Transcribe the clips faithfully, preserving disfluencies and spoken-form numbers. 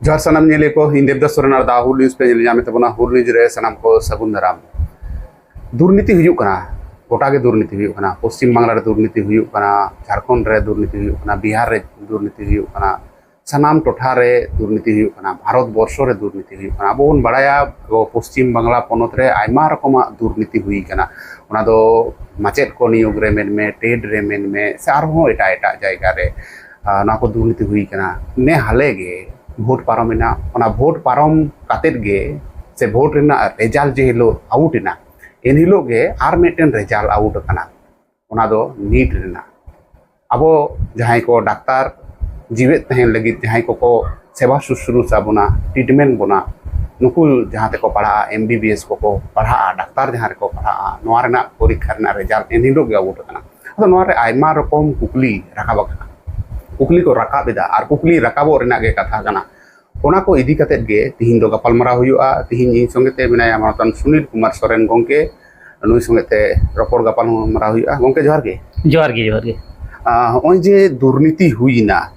ᱡᱚᱦᱟᱨ ᱥᱟᱱᱟᱢ ᱧᱮᱞᱤᱭᱟᱹ ᱠᱚ, ᱤᱧ ᱫᱮᱵᱫᱟᱥ ᱥᱚᱨᱮᱱ ᱟᱨ ᱫᱟ ᱦᱩᱞ ᱱᱤᱭᱩᱡᱽ ᱯᱮ ᱧᱮᱞ ᱧᱟᱢᱮᱫ ᱛᱟᱵᱚᱱᱟ᱾ ᱦᱩᱞ ᱱᱤᱭᱩᱡᱽ ᱨᱮ ᱥᱟᱱᱟᱢ ᱠᱚ ᱥᱟᱹᱜᱩᱱ ᱫᱟᱨᱟᱢ᱾ ᱫᱩᱨᱱᱤᱛᱤ ᱦᱩᱭᱩᱜ ᱠᱟᱱᱟ, ᱜᱚᱴᱟ ᱜᱮ ᱫᱩᱨᱱᱤᱛᱤ ᱦᱩᱭᱩᱜ ᱠᱟᱱᱟ᱾ ᱯᱚᱥᱪᱤᱢ ᱵᱟᱝᱞᱟ ᱨᱮ ᱫᱩᱨᱱᱤᱛᱤ ᱦᱩᱭᱩᱜ ᱠᱟᱱᱟ, ᱡᱷᱟᱲᱠᱷᱚᱸᱰ ᱨᱮ ᱫᱩᱨᱱᱤᱛᱤ ᱦᱩᱭᱩᱜ ᱠᱟᱱᱟ, ᱵᱤᱦᱟᱨ ᱨᱮ ᱫᱩᱨᱱᱤᱛᱤ ᱦᱩᱭᱩᱜ ᱠᱟᱱᱟ, ᱥᱟᱱᱟᱢ ᱴᱚᱴᱷᱟ ᱨᱮ ᱫᱩᱨᱱᱤᱛᱤ ᱦᱩᱭᱩᱜ ᱠᱟᱱᱟ, ᱵᱷᱟᱨᱚᱛ ᱵᱚᱨᱥᱚ ᱨᱮ ᱫᱩᱨᱱᱤᱛᱤ ᱦᱩᱭᱩᱜ ᱠᱟᱱᱟ᱾ ᱟᱵᱚ ᱵᱚᱱ ᱵᱟᱲᱟᱭᱟ, ᱟᱵᱚ ᱯᱚᱥᱪᱤᱢ ᱵᱟᱝᱞᱟ ᱯᱚᱱᱚᱛ ᱨᱮ ᱟᱭᱢᱟ ᱨᱚᱠᱚᱢᱟᱜ ᱫᱩᱨᱱᱤᱛᱤ ᱦᱩᱭ ᱠᱟᱱᱟ᱾ ᱚᱱᱟ ᱫᱚ ᱢᱟᱪᱮᱫ ᱠᱚ ᱱᱤᱭᱳᱜᱽ ᱨᱮ ᱢᱮᱱᱢᱮ, ᱴᱮᱴ ᱨᱮ ᱢᱮᱱᱢᱮ, ᱥᱮ ᱟᱨᱦᱚᱸ ᱮᱴᱟᱜ ᱮᱴᱟᱜ ᱡᱟᱭᱜᱟ ᱨᱮ, ᱟᱨ ᱱᱚᱣᱟ ᱠᱚ ᱫᱩᱨᱱᱤᱛᱤ ᱦᱩᱭ ᱠᱟᱱᱟ᱾ ᱱᱮ ᱦᱟᱞᱮ ᱜᱮ ᱵᱷᱳᱴ ᱯᱟᱨᱚᱢᱮᱱᱟ᱾ ᱚᱱᱟ ᱵᱷᱳᱴ ᱯᱟᱨᱚᱢ ᱠᱟᱛᱮᱫ ᱜᱮ, ᱥᱮ ᱵᱷᱳᱴ ᱨᱮᱱᱟᱜ ᱨᱮᱡᱟᱞᱴ ᱡᱮ ᱦᱤᱞᱳᱜ ᱟᱣᱩᱴ ᱮᱱᱟ, ᱮᱱ ᱦᱤᱞᱳᱜ ᱜᱮ ᱟᱨ ᱢᱤᱫᱴᱮᱱ ᱨᱮᱡᱟᱞᱴ ᱟᱣᱩᱴ ᱟᱠᱟᱱᱟ᱾ ᱚᱱᱟ ᱫᱚ ᱱᱤᱴ ᱨᱮᱱᱟᱜ᱾ ᱟᱵᱚ ᱡᱟᱦᱟᱸᱭ ᱠᱚ ᱰᱟᱠᱛᱟᱨ, ᱡᱤᱣᱮᱫ ᱛᱟᱦᱮᱱ ᱞᱟᱹᱜᱤᱫ ᱡᱟᱦᱟᱸᱭ ᱠᱚᱠᱚ ᱥᱮᱵᱟ ᱥᱩᱥᱨᱩᱥᱟ ᱵᱚᱱᱟ, ᱴᱨᱤᱴᱢᱮᱱᱴ ᱵᱚᱱᱟ, ᱱᱩᱠᱩ ᱡᱟᱦᱟᱸ ᱛᱮᱠᱚ ᱯᱟᱲᱦᱟᱜᱼᱟ, ᱮᱢ ᱵᱤ ᱵᱤ ᱮᱥ ᱠᱚᱠᱚ ᱯᱟᱲᱦᱟᱜᱼᱟ, ᱰᱟᱠᱛᱟᱨ ᱡᱟᱦᱟᱸ ᱨᱮᱠᱚ ᱯᱟᱲᱦᱟᱜᱼᱟ, ᱱᱚᱣᱟ ᱨᱮᱱᱟᱜ ᱯᱚᱨᱤᱠᱠᱷᱟ ᱨᱮᱱᱟᱜ ᱨᱮᱡᱟᱞᱴ ᱮᱱ ᱦᱤᱞᱳᱜ ᱜᱮ ᱟᱣᱩᱴ ᱟᱠᱟᱱᱟ᱾ ᱟᱫᱚ ᱱᱚᱣᱟ ᱨᱮ ᱟᱭᱢᱟ ᱨᱚᱠᱚᱢ ᱠᱩᱠᱞᱤ ᱨᱟᱠᱟᱵ ᱟᱠᱟᱱᱟ, ᱠᱩᱠᱞᱤ ᱠᱚ ᱨᱟᱠᱟᱵ ᱮᱫᱟ ᱟᱨ ᱠᱩᱠᱞᱤ ᱨᱟᱠᱟᱵᱚᱜ ᱨᱮᱱᱟᱜ ᱜᱮ ᱠᱟᱛᱷᱟ ᱠᱟᱱᱟ᱾ ᱚᱱᱟ ᱠᱚ ᱤᱫᱤ ᱠᱟᱛᱮᱫ ᱜᱮ ᱛᱤᱦᱤᱧ ᱫᱚ ᱜᱟᱯᱟᱞᱢᱟᱨᱟᱣ ᱦᱩᱭᱩᱜᱼᱟ᱾ ᱛᱤᱦᱤᱧ ᱤᱧ ᱥᱚᱸᱜᱮ ᱛᱮ ᱢᱮᱱᱟᱭᱟ ᱢᱟᱱᱚᱛᱟᱱ ᱥᱩᱱᱤᱞ ᱠᱩᱢᱟᱨ ᱥᱚᱨᱮᱱ ᱜᱚᱢᱠᱮ, ᱱᱩᱭ ᱥᱚᱸᱜᱮ ᱛᱮ ᱨᱚᱯᱚᱲ ᱜᱟᱯᱟᱞᱢᱟᱨᱟᱣ ᱦᱩᱭᱩᱜᱼᱟ᱾ ᱜᱚᱢᱠᱮ, ᱡᱚᱦᱟᱨ ᱜᱮ᱾ ᱡᱚᱦᱟᱨ ᱜᱮ, ᱡᱚᱦᱟᱨ ᱜᱮ᱾ ᱟᱸ, ᱦᱚᱸᱜᱼᱚᱭ ᱡᱮ ᱫᱩᱨᱱᱤᱛᱤ ᱦᱩᱭᱮᱱᱟ,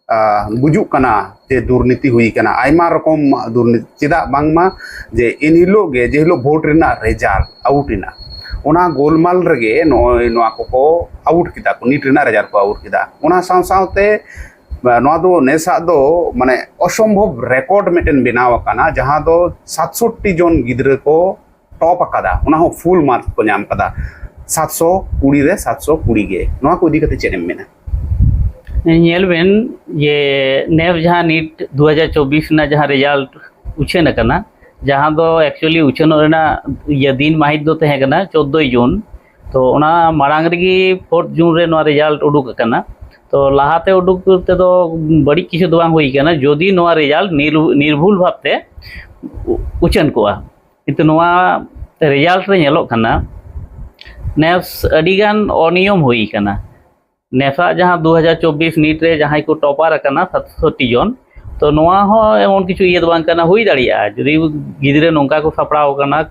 ᱟᱸ, ᱵᱩᱡᱩᱜ ᱠᱟᱱᱟ ᱡᱮ ᱫᱩᱨᱱᱤᱛᱤ ᱦᱩᱭ ᱠᱟᱱᱟ, ᱟᱭᱢᱟ ᱨᱚᱠᱚᱢ ᱫᱩᱨᱱᱤᱛᱤ᱾ ᱪᱮᱫᱟᱜ ᱵᱟᱝᱢᱟ ᱡᱮ ᱮᱱ ᱦᱤᱞᱳᱜ ᱜᱮ, ᱡᱮ ᱦᱤᱞᱳᱜ ᱵᱷᱳᱴ ᱨᱮᱱᱟᱜ ᱨᱮᱡᱟᱞᱴ ᱟᱣᱩᱴ ᱮᱱᱟ, ᱚᱱᱟ ᱜᱳᱞᱢᱟᱞ ᱨᱮᱜᱮ ᱱᱚᱜᱼᱚᱭ ᱱᱚᱣᱟ ᱠᱚᱠᱚ ᱟᱣᱩᱴ ᱠᱮᱫᱟ ᱠᱚ, ᱱᱤᱴ ᱨᱮᱱᱟᱜ ᱨᱮᱡᱟᱞᱴ ᱠᱚ ᱟᱣᱩᱴ ᱠᱮᱫᱟ᱾ ᱚᱱᱟ ᱥᱟᱶ ᱥᱟᱶᱛᱮ ᱱᱚᱣᱟ ᱫᱚ ᱱᱮᱥᱟᱜ ᱫᱚ ᱢᱟᱱᱮ ᱚᱥᱚᱢᱵᱷᱚᱵ ᱨᱮᱠᱚᱨᱰ ᱢᱤᱫᱴᱮᱱ ᱵᱮᱱᱟᱣ ᱟᱠᱟᱱᱟ, ᱡᱟᱦᱟᱸ ᱫᱚ ᱥᱟᱛᱥᱚᱴᱴᱤ ᱡᱚᱱ ᱜᱤᱫᱽᱨᱟᱹ ᱠᱚ ᱴᱚᱯ ᱟᱠᱟᱫᱟ, ᱚᱱᱟ ᱦᱚᱸ ᱯᱷᱩᱞ ᱢᱟᱨᱠ ᱠᱚ ᱧᱟᱢ ᱟᱠᱟᱫᱟ, ᱥᱟᱛᱥᱚ ᱠᱩᱲᱤ ᱨᱮ ᱥᱟᱛᱥᱚ ᱠᱩᱲᱤ ᱜᱮ᱾ ᱱᱚᱣᱟ ᱠᱚ ᱤᱫᱤ ᱠᱟᱛᱮ ᱪᱮᱫ ᱮᱢ ᱢᱮᱱᱟ? ᱧᱮᱞ ᱵᱮᱱ ᱡᱮ ᱱᱮᱥ ᱡᱟᱦᱟᱸ ᱱᱤᱴ ᱫᱩ ᱦᱟᱡᱟᱨ ᱪᱚᱵᱵᱤᱥ ᱨᱮᱱᱟᱜ ᱡᱟᱦᱟᱸ ᱨᱮᱡᱟᱞᱴ ᱩᱪᱷᱟᱹᱱ ᱟᱠᱟᱱᱟ, ᱡᱟᱦᱟᱸ ᱫᱚ ᱮᱠᱪᱩᱭᱮᱞᱤ ᱩᱪᱷᱟᱹᱱᱚᱜ ᱨᱮᱱᱟᱜ ᱤᱭᱟᱹ ᱫᱤᱱ ᱢᱟᱹᱦᱤᱛ ᱫᱚ ᱛᱟᱦᱮᱸ ᱠᱟᱱᱟ ᱪᱳᱫᱽᱫᱳᱭ ᱡᱩᱱ᱾ ᱛᱚ ᱚᱱᱟ ᱢᱟᱲᱟᱝ ᱨᱮᱜᱮ ᱯᱷᱳᱨᱛᱷ ᱡᱩᱱ ᱨᱮ ᱱᱚᱣᱟ ᱨᱮᱡᱟᱞᱴ ᱩᱰᱩᱠ ᱟᱠᱟᱱᱟ᱾ ᱛᱚ ᱞᱟᱦᱟᱛᱮ ᱩᱰᱩᱠ ᱛᱮᱫᱚ ᱵᱟᱹᱲᱤᱡ ᱠᱤᱪᱷᱩ ᱫᱚ ᱵᱟᱝ ᱦᱩᱭ ᱟᱠᱟᱱᱟ, ᱡᱩᱫᱤ ᱱᱚᱣᱟ ᱨᱮᱡᱟᱞᱴ ᱱᱤᱨ- ᱱᱤᱨᱵᱷᱩᱞ ᱵᱷᱟᱵᱛᱮ ᱩᱪᱷᱟᱹᱱ ᱠᱚᱜᱼᱟ᱾ ᱠᱤᱱᱛᱩ ᱱᱚᱣᱟ ᱨᱮᱡᱟᱞᱴ ᱨᱮ ᱧᱮᱞᱚᱜ ᱠᱟᱱᱟ ᱱᱮᱥ ᱟᱹᱰᱤᱜᱟᱱ ᱚᱱᱤᱭᱚᱢ ᱦᱩᱭ ᱟᱠᱟᱱᱟ᱾ ᱱᱮᱥᱟᱜ ᱡᱟᱦᱟᱸ ᱫᱩ ᱦᱟᱡᱟᱨ ᱪᱚᱵᱵᱤᱥ ᱱᱤᱴ ᱨᱮ ᱡᱟᱦᱟᱸᱭ ᱠᱚ ᱴᱚᱯᱟᱨ ᱟᱠᱟᱱᱟ ᱥᱟᱛᱥᱚᱴᱴᱤ ᱡᱚᱱ, ᱛᱚ ᱱᱚᱣᱟ ᱦᱚᱸ ᱮᱢᱚᱱ ᱠᱤᱪᱷᱩ ᱤᱭᱟᱹ ᱫᱚ ᱵᱟᱝ ᱠᱟᱱᱟ, ᱦᱩᱭ ᱫᱟᱲᱮᱭᱟᱜᱼᱟ᱾ ᱡᱩᱫᱤ ᱜᱤᱫᱽᱨᱟᱹ ᱱᱚᱝᱠᱟ ᱠᱚ ᱥᱟᱯᱲᱟᱣ ᱟᱠᱟᱱᱟ,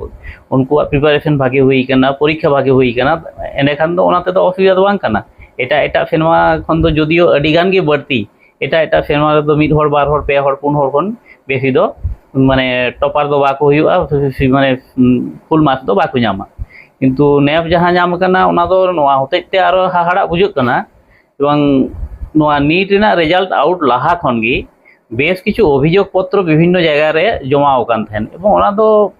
ᱩᱱᱠᱩᱣᱟᱜ ᱯᱨᱤᱯᱟᱨᱮᱥᱚᱱ ᱵᱷᱟᱜᱮ ᱦᱩᱭ ᱟᱠᱟᱱᱟ, ᱯᱚᱨᱤᱠᱠᱷᱟ ᱵᱷᱟᱜᱮ ᱦᱩᱭ ᱟᱠᱟᱱᱟ, ᱮᱸᱰᱮᱠᱷᱟᱱ ᱫᱚ ᱚᱱᱟ ᱛᱮᱫᱚ ᱚᱥᱩᱵᱤᱫᱷᱟ ᱫᱚ ᱵᱟᱝ ᱠᱟᱱᱟ᱾ ᱮᱴᱟᱜ ᱮᱴᱟᱜ ᱥᱮᱨᱢᱟ ᱠᱷᱚᱱ ᱫᱚ ᱡᱩᱫᱤᱭᱳ ᱟᱹᱰᱤ ᱜᱟᱱ ᱜᱮ ᱵᱟᱹᱲᱛᱤ ᱮᱴᱟᱜ ᱮᱴᱟᱜ ᱥᱮᱨᱢᱟ ᱨᱮᱫᱚ ᱢᱤᱫ ᱦᱚᱲ, ᱵᱟᱨ ᱦᱚᱲ, ᱯᱮ ᱦᱚᱲ, ᱯᱩᱱ ᱦᱚᱲ ᱠᱷᱚᱱ ᱵᱮᱥᱤ ᱫᱚ ᱢᱟᱱᱮ ᱴᱚᱯᱟᱨ ᱫᱚ ᱵᱟᱠᱚ ᱦᱩᱭᱩᱜᱼᱟ, ᱢᱟᱱᱮ ᱯᱷᱩᱞ ᱢᱟᱨᱠᱥ ᱫᱚ ᱵᱟᱠᱚ ᱧᱟᱢᱟ᱾ ᱠᱤᱱᱛᱩ ᱱᱮᱯ ᱡᱟᱦᱟᱸ ᱧᱟᱢ ᱟᱠᱟᱱᱟ, ᱚᱱᱟ ᱫᱚ ᱱᱚᱣᱟ ᱦᱚᱛᱮᱡ ᱛᱮ ᱟᱨᱚ ᱦᱟᱦᱟᱲᱟᱜ ᱵᱩᱡᱷᱟᱹᱜ ᱠᱟᱱᱟ᱾ ᱮᱵᱚᱝ ᱱᱚᱣᱟ ᱱᱤᱴ ᱨᱮᱱᱟᱜ ᱨᱮᱡᱟᱞᱴ ᱟᱣᱩᱴ ᱞᱟᱦᱟ ᱠᱷᱚᱱ ᱜᱮ ᱵᱮᱥ ᱠᱤᱪᱷᱩ ᱚᱵᱷᱤᱡᱳᱜᱽ ᱯᱚᱛᱨᱚ ᱵᱤᱵᱷᱤᱱᱱᱚ ᱡᱟᱭᱜᱟ ᱨᱮ ᱡᱚᱢᱟ ᱟᱠᱟᱱ ᱛᱟᱦᱮᱸᱱ, ᱮᱵᱚᱝ ᱚᱱᱟ ᱫᱚ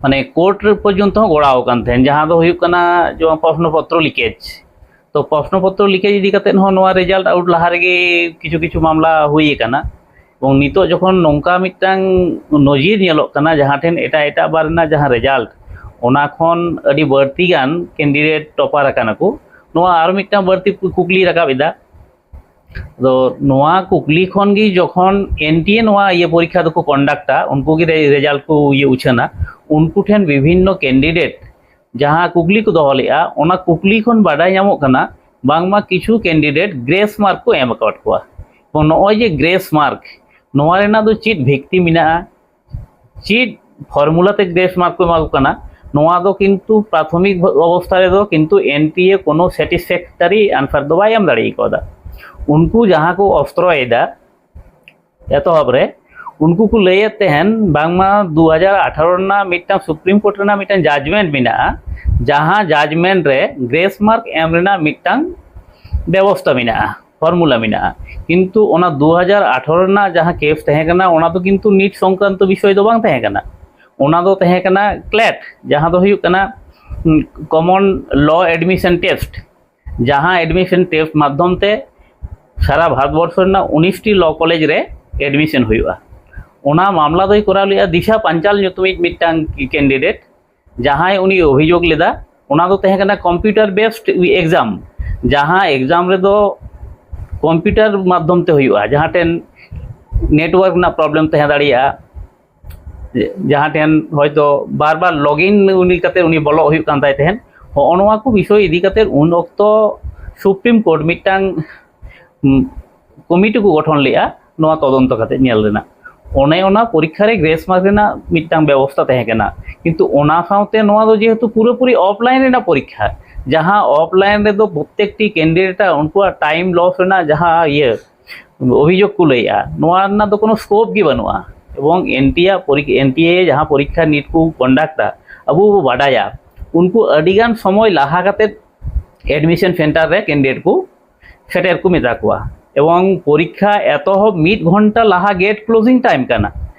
ᱢᱟᱱᱮ ᱠᱳᱨᱴ ᱨᱮ ᱯᱚᱨᱡᱚᱱᱛᱚ ᱦᱚᱸ ᱜᱚᱲᱟᱣ ᱟᱠᱟᱱ ᱛᱟᱦᱮᱸᱱ, ᱡᱟᱦᱟᱸ ᱫᱚ ᱦᱩᱭᱩᱜ ᱠᱟᱱᱟ ᱡᱮᱢᱚᱱ ᱯᱨᱚᱥᱱᱚ ᱯᱚᱛᱨᱚ ᱞᱤᱠᱮᱡᱽ᱾ ᱛᱚ ᱯᱨᱚᱥᱱᱚ ᱯᱚᱛᱨᱚ ᱞᱤᱠᱮᱡᱽ ᱤᱫᱤ ᱠᱟᱛᱮᱫ ᱦᱚᱸ ᱱᱚᱣᱟ ᱨᱮᱡᱟᱞᱴ ᱟᱣᱩᱴ ᱞᱟᱦᱟ ᱨᱮᱜᱮ ᱠᱤᱪᱷᱩ ᱠᱤᱪᱷᱩ ᱢᱟᱢᱞᱟ ᱦᱩᱭ ᱟᱠᱟᱱᱟ᱾ ᱮᱵᱚᱝ ᱱᱤᱛᱚᱜ ᱡᱚᱠᱷᱚᱱ ᱱᱚᱝᱠᱟ ᱢᱤᱫᱴᱟᱝ ᱱᱚᱡᱤᱨ ᱧᱮᱞᱚᱜ ᱠᱟᱱᱟ, ᱡᱟᱦᱟᱸ ᱴᱷᱮᱱ ᱮᱴᱟᱜ ᱮᱴᱟᱜ ᱵᱟᱨ ᱨᱮᱱᱟᱜ ᱡᱟᱦᱟᱸ ᱨᱮᱡᱟᱞᱴ, ᱚᱱᱟ ᱠᱷᱚᱱ ᱟᱹᱰᱤ ᱵᱟᱹᱲᱛᱤ ᱜᱟᱱ ᱠᱮᱱᱰᱤᱰᱮᱴ ᱴᱚᱯᱟᱨ ᱟᱠᱟᱱᱟ ᱠᱚ, ᱱᱚᱣᱟ ᱟᱨ ᱢᱤᱫᱴᱟᱝ ᱵᱟᱹᱲᱛᱤ ᱠᱩᱠᱞᱤ ᱨᱟᱠᱟᱵ ᱮᱫᱟ᱾ ᱟᱫᱚ ᱱᱚᱣᱟ ᱠᱩᱠᱞᱤ ᱠᱷᱚᱱ ᱜᱮ ᱡᱚᱠᱷᱚᱱ ᱮᱱᱴᱤᱮ ᱱᱚᱣᱟ ᱤᱭᱟᱹ ᱯᱚᱨᱤᱠᱠᱷᱟ ᱫᱚᱠᱚ ᱠᱚᱱᱰᱟᱠᱴᱟ, ᱩᱱᱠᱩ ᱜᱮ ᱨᱮᱡᱟᱞᱴ ᱠᱚ ᱤᱭᱟᱹ ᱩᱪᱷᱟᱹᱱᱟ, ᱩᱱᱠᱩ ᱴᱷᱮᱱ ᱵᱤᱵᱷᱤᱱᱱᱚ ᱠᱮᱱᱰᱤᱰᱮᱴ ᱡᱟᱦᱟᱸ ᱠᱩᱠᱞᱤ ᱠᱚ ᱫᱚᱦᱚ ᱞᱮᱫᱼᱟ, ᱚᱱᱟ ᱠᱩᱠᱞᱤ ᱠᱷᱚᱱ ᱵᱟᱰᱟᱭ ᱧᱟᱢᱚᱜ ᱠᱟᱱᱟ ᱵᱟᱝᱢᱟ ᱠᱤᱪᱷᱩ ᱠᱮᱱᱰᱤᱰᱮᱴ ᱜᱨᱮᱥ ᱢᱟᱨᱠ ᱠᱚ ᱮᱢ ᱟᱠᱟᱫ ᱠᱚᱣᱟ᱾ ᱛᱚ ᱱᱚᱜᱼᱚᱭ ᱡᱮ ᱜᱨᱮᱥ ᱢᱟᱨᱠ, ᱱᱚᱣᱟ ᱨᱮᱱᱟᱜ ᱫᱚ ᱪᱮᱫ ᱵᱷᱤᱛᱛᱤ ᱢᱮᱱᱟᱜᱼᱟ, ᱪᱮᱫ ᱯᱷᱚᱨᱢᱩᱞᱟ ᱛᱮ ᱜᱨᱮᱥ ᱢᱟᱨᱠ ᱠᱚ ᱮᱢᱟ ᱠᱚ ᱠᱟᱱᱟ, ᱱᱚᱣᱟ ᱫᱚ ᱠᱤᱱᱛᱩ ᱯᱨᱟᱛᱷᱚᱢᱤᱠ ᱚᱵᱚᱥᱛᱷᱟ ᱨᱮᱫᱚ ᱠᱤᱱᱛᱩ ᱮᱱᱴᱤᱮ ᱠᱳᱱᱳ ᱥᱮᱴᱤᱥᱯᱷᱮᱠᱴᱟᱨᱤ ᱟᱱᱥᱟᱨ ᱫᱚ ᱵᱟᱭ ᱮᱢ ᱫᱟᱲᱮ ᱠᱟᱣᱫᱟ᱾ ᱩᱱᱠᱩ ᱡᱟᱦᱟᱸ ᱠᱚ ᱚᱥᱛᱨᱚᱭᱮᱫᱟ ᱮᱛᱚᱦᱚᱵ ᱨᱮ, ᱩᱱᱠᱩ ᱠᱚ ᱞᱟᱹᱭᱮᱫ ᱛᱟᱦᱮᱱ ᱵᱟᱝᱢᱟ ᱫᱩ ᱦᱟᱡᱟᱨ ᱟᱴᱷᱟᱨᱚ ᱨᱮᱱᱟᱜ ᱢᱤᱫᱴᱟᱝ ᱥᱩᱯᱨᱤᱢ ᱠᱳᱨᱴ ᱨᱮᱱᱟᱜ ᱢᱤᱫᱴᱟᱝ ᱡᱟᱡᱽᱢᱮᱱᱴ ᱢᱮᱱᱟᱜᱼᱟ, ᱡᱟᱦᱟᱸ ᱡᱟᱡᱽᱢᱮᱱᱴ ᱨᱮ ᱜᱨᱮᱥ ᱢᱟᱨᱠ ᱮᱢ ᱨᱮᱱᱟᱜ ᱢᱤᱫᱴᱟᱝ ᱵᱮᱵᱚᱥᱛᱟ ᱢᱮᱱᱟᱜᱼᱟ, ᱯᱷᱚᱨᱢᱩᱞᱟ ᱢᱮᱱᱟᱜᱼᱟ᱾ ᱠᱤᱱᱛᱩ ᱚᱱᱟ ᱫᱩ ᱦᱟᱡᱟᱨ ᱟᱴᱷᱟᱨᱚ ᱨᱮᱱᱟᱜ ᱡᱟᱦᱟᱸ ᱠᱮᱥ ᱛᱟᱦᱮᱸ ᱠᱟᱱᱟ, ᱚᱱᱟ ᱫᱚ ᱠᱤᱱᱛᱩ ᱱᱤᱴ ᱥᱚᱝᱠᱨᱟᱱᱛᱚ ᱵᱤᱥᱚᱭ ᱫᱚ ᱵᱟᱝ ᱛᱟᱦᱮᱸ ᱠᱟᱱᱟ᱾ ᱚᱱᱟ ᱫᱚ ᱛᱟᱦᱮᱸ ᱠᱟᱱᱟ ᱠᱞᱮᱴ, ᱡᱟᱦᱟᱸ ᱫᱚ ᱦᱩᱭᱩᱜ ᱠᱟᱱᱟ ᱠᱚᱢᱚᱱ ᱞᱚ ᱮᱰᱢᱤᱥᱚᱱ ᱴᱮᱥᱴ, ᱡᱟᱦᱟᱸ ᱮᱰᱢᱤᱥᱚᱱ ᱴᱮᱥᱴ ᱢᱟᱫᱽᱫᱷᱚᱢ ᱛᱮ ᱥᱟᱨᱟ ᱵᱷᱟᱨᱚᱛᱵᱚᱨᱥᱚ ᱨᱮᱱᱟᱜ ᱩᱱᱤᱥ ᱴᱤ ᱞᱚ ᱠᱚᱞᱮᱡᱽ ᱨᱮ ᱮᱰᱢᱤᱥᱚᱱ ᱦᱩᱭᱩᱜᱼᱟ᱾ ᱚᱱᱟ ᱢᱟᱢᱞᱟ ᱫᱚᱭ ᱠᱚᱨᱟᱣ ᱞᱮᱫᱼᱟ ᱫᱤᱥᱟ ᱯᱟᱧᱪᱟᱞ ᱧᱩᱛᱩᱢᱤᱡ ᱢᱤᱫᱴᱟᱝ ᱠᱮᱱᱰᱤᱰᱮᱴ, ᱡᱟᱦᱟᱸᱭ ᱩᱱᱤ ᱚᱵᱷᱤᱡᱳᱜᱽ ᱞᱮᱫᱟ, ᱚᱱᱟ ᱫᱚ ᱛᱟᱦᱮᱸ ᱠᱟᱱᱟ ᱠᱚᱢᱯᱤᱭᱩᱴᱟᱨ ᱵᱮᱥᱰ ᱮᱠᱡᱟᱢ, ᱡᱟᱦᱟᱸ ᱮᱠᱡᱟᱢ ᱨᱮᱫᱚ ᱠᱚᱢᱯᱤᱭᱩᱴᱟᱨ ᱢᱟᱫᱽᱫᱷᱚᱢ ᱛᱮ ᱦᱩᱭᱩᱜᱼᱟ, ᱡᱟᱦᱟᱸ ᱴᱷᱮᱱ ᱱᱮᱴᱣᱟᱨᱠ ᱨᱮᱱᱟᱜ ᱯᱨᱚᱵᱞᱮᱢ ᱛᱟᱦᱮᱸ ᱫᱟᱲᱮᱭᱟᱜᱼᱟ, ᱡᱟᱦᱟᱸ ᱴᱷᱮᱱ ᱦᱚᱭᱛᱳ ᱵᱟᱨ ᱵᱟᱨ ᱞᱚᱜᱤᱱ ᱩᱱᱤ ᱠᱟᱛᱮ ᱩᱱᱤ ᱵᱚᱞᱚᱜ ᱦᱩᱭᱩᱜ ᱠᱟᱱ ᱛᱟᱭ ᱛᱟᱦᱮᱸᱫ᱾ ᱦᱚᱸᱜᱼᱚ ᱱᱚᱣᱟ ᱠᱚ ᱵᱤᱥᱚᱭ ᱤᱫᱤ ᱠᱟᱛᱮ ᱩᱱ ᱚᱠᱛᱚ ᱥᱩᱯᱨᱤᱢ ᱠᱳᱨᱴ ᱢᱤᱫᱴᱟᱝ, ᱩᱢ, ᱠᱚᱢᱤᱴᱤ ᱠᱚ ᱜᱚᱴᱷᱚᱱ ᱞᱮᱫᱼᱟ ᱱᱚᱣᱟ ᱛᱚᱫᱚᱱᱛᱚ ᱠᱟᱛᱮ ᱧᱮᱞ ᱨᱮᱱᱟᱜ᱾ ᱚᱱᱮ ᱚᱱᱟ ᱯᱚᱨᱤᱠᱠᱷᱟ ᱨᱮ ᱜᱨᱮᱥ ᱢᱟᱨᱠ ᱨᱮᱱᱟᱜ ᱢᱤᱫᱴᱟᱝ ᱵᱮᱵᱚᱥᱛᱟ ᱛᱟᱦᱮᱸ ᱠᱟᱱᱟ, ᱠᱤᱱᱛᱩ ᱚᱱᱟ ᱥᱟᱶᱛᱮ ᱱᱚᱣᱟ ᱫᱚ ᱡᱮᱦᱮᱛᱩ ᱯᱩᱨᱟᱹᱯᱩᱨᱤ ᱚᱯᱷᱞᱟᱭᱤᱱ ᱨᱮᱱᱟᱜ ᱯᱚᱨᱤᱠᱠᱷᱟ, ᱡᱟᱦᱟᱸ ᱚᱯᱷᱞᱟᱭᱤᱱ ᱨᱮᱫᱚ ᱯᱨᱚᱛᱛᱮᱠᱴᱤ ᱠᱮᱱᱰᱤᱰᱮᱴᱟᱜ ᱩᱱᱠᱩᱣᱟᱜ ᱴᱟᱭᱤᱢ ᱞᱚᱥ ᱨᱮᱱᱟᱜ ᱡᱟᱦᱟᱸ ᱤᱭᱟᱹ ᱚᱵᱷᱤᱡᱳᱜᱽ ᱠᱚ ᱞᱟᱹᱭᱮᱜᱼᱟ, ᱱᱚᱣᱟ ᱨᱮᱱᱟᱜ ᱫᱚ ᱠᱳᱱᱳ ᱥᱠᱳᱯ ᱜᱮ ᱵᱟᱹᱱᱩᱜᱼᱟ᱾ ᱮᱵᱚᱝ ᱮᱱᱴᱤ ᱟᱜ ᱯᱚᱨᱤᱠ-, ᱮᱱᱴᱤ ᱮ ᱡᱟᱦᱟᱸ ᱯᱚᱨᱤᱠᱠᱷᱟ ᱱᱤᱴ ᱠᱚ ᱠᱚᱱᱰᱟᱠᱴᱟ, ᱟᱵᱚ ᱵᱚ ᱵᱟᱰᱟᱭᱟ ᱩᱱᱠᱩ ᱟᱹᱰᱤᱜᱟᱱ ᱥᱚᱢᱚᱭ ᱞᱟᱦᱟ ᱠᱟᱛᱮ ᱮᱰᱢᱤᱥᱚᱱ ᱥᱮᱱᱴᱟᱨ ᱨᱮ ᱠᱮᱱᱰᱤᱰᱮᱴ ᱠᱚ ᱥᱮᱴᱮᱨ ᱠᱚ ᱢᱮᱛᱟ ᱠᱚᱣᱟ᱾ ᱮᱵᱚᱝ ᱯᱚᱨᱤᱠᱠᱷᱟ ᱮᱛᱚᱦᱚᱵ ᱢᱤᱫ ᱜᱷᱚᱱᱴᱟ ᱞᱟᱦᱟ ᱜᱮᱴ ᱠᱞᱳᱡᱤᱝ ᱴᱟᱭᱤᱢ ᱠᱟᱱᱟ,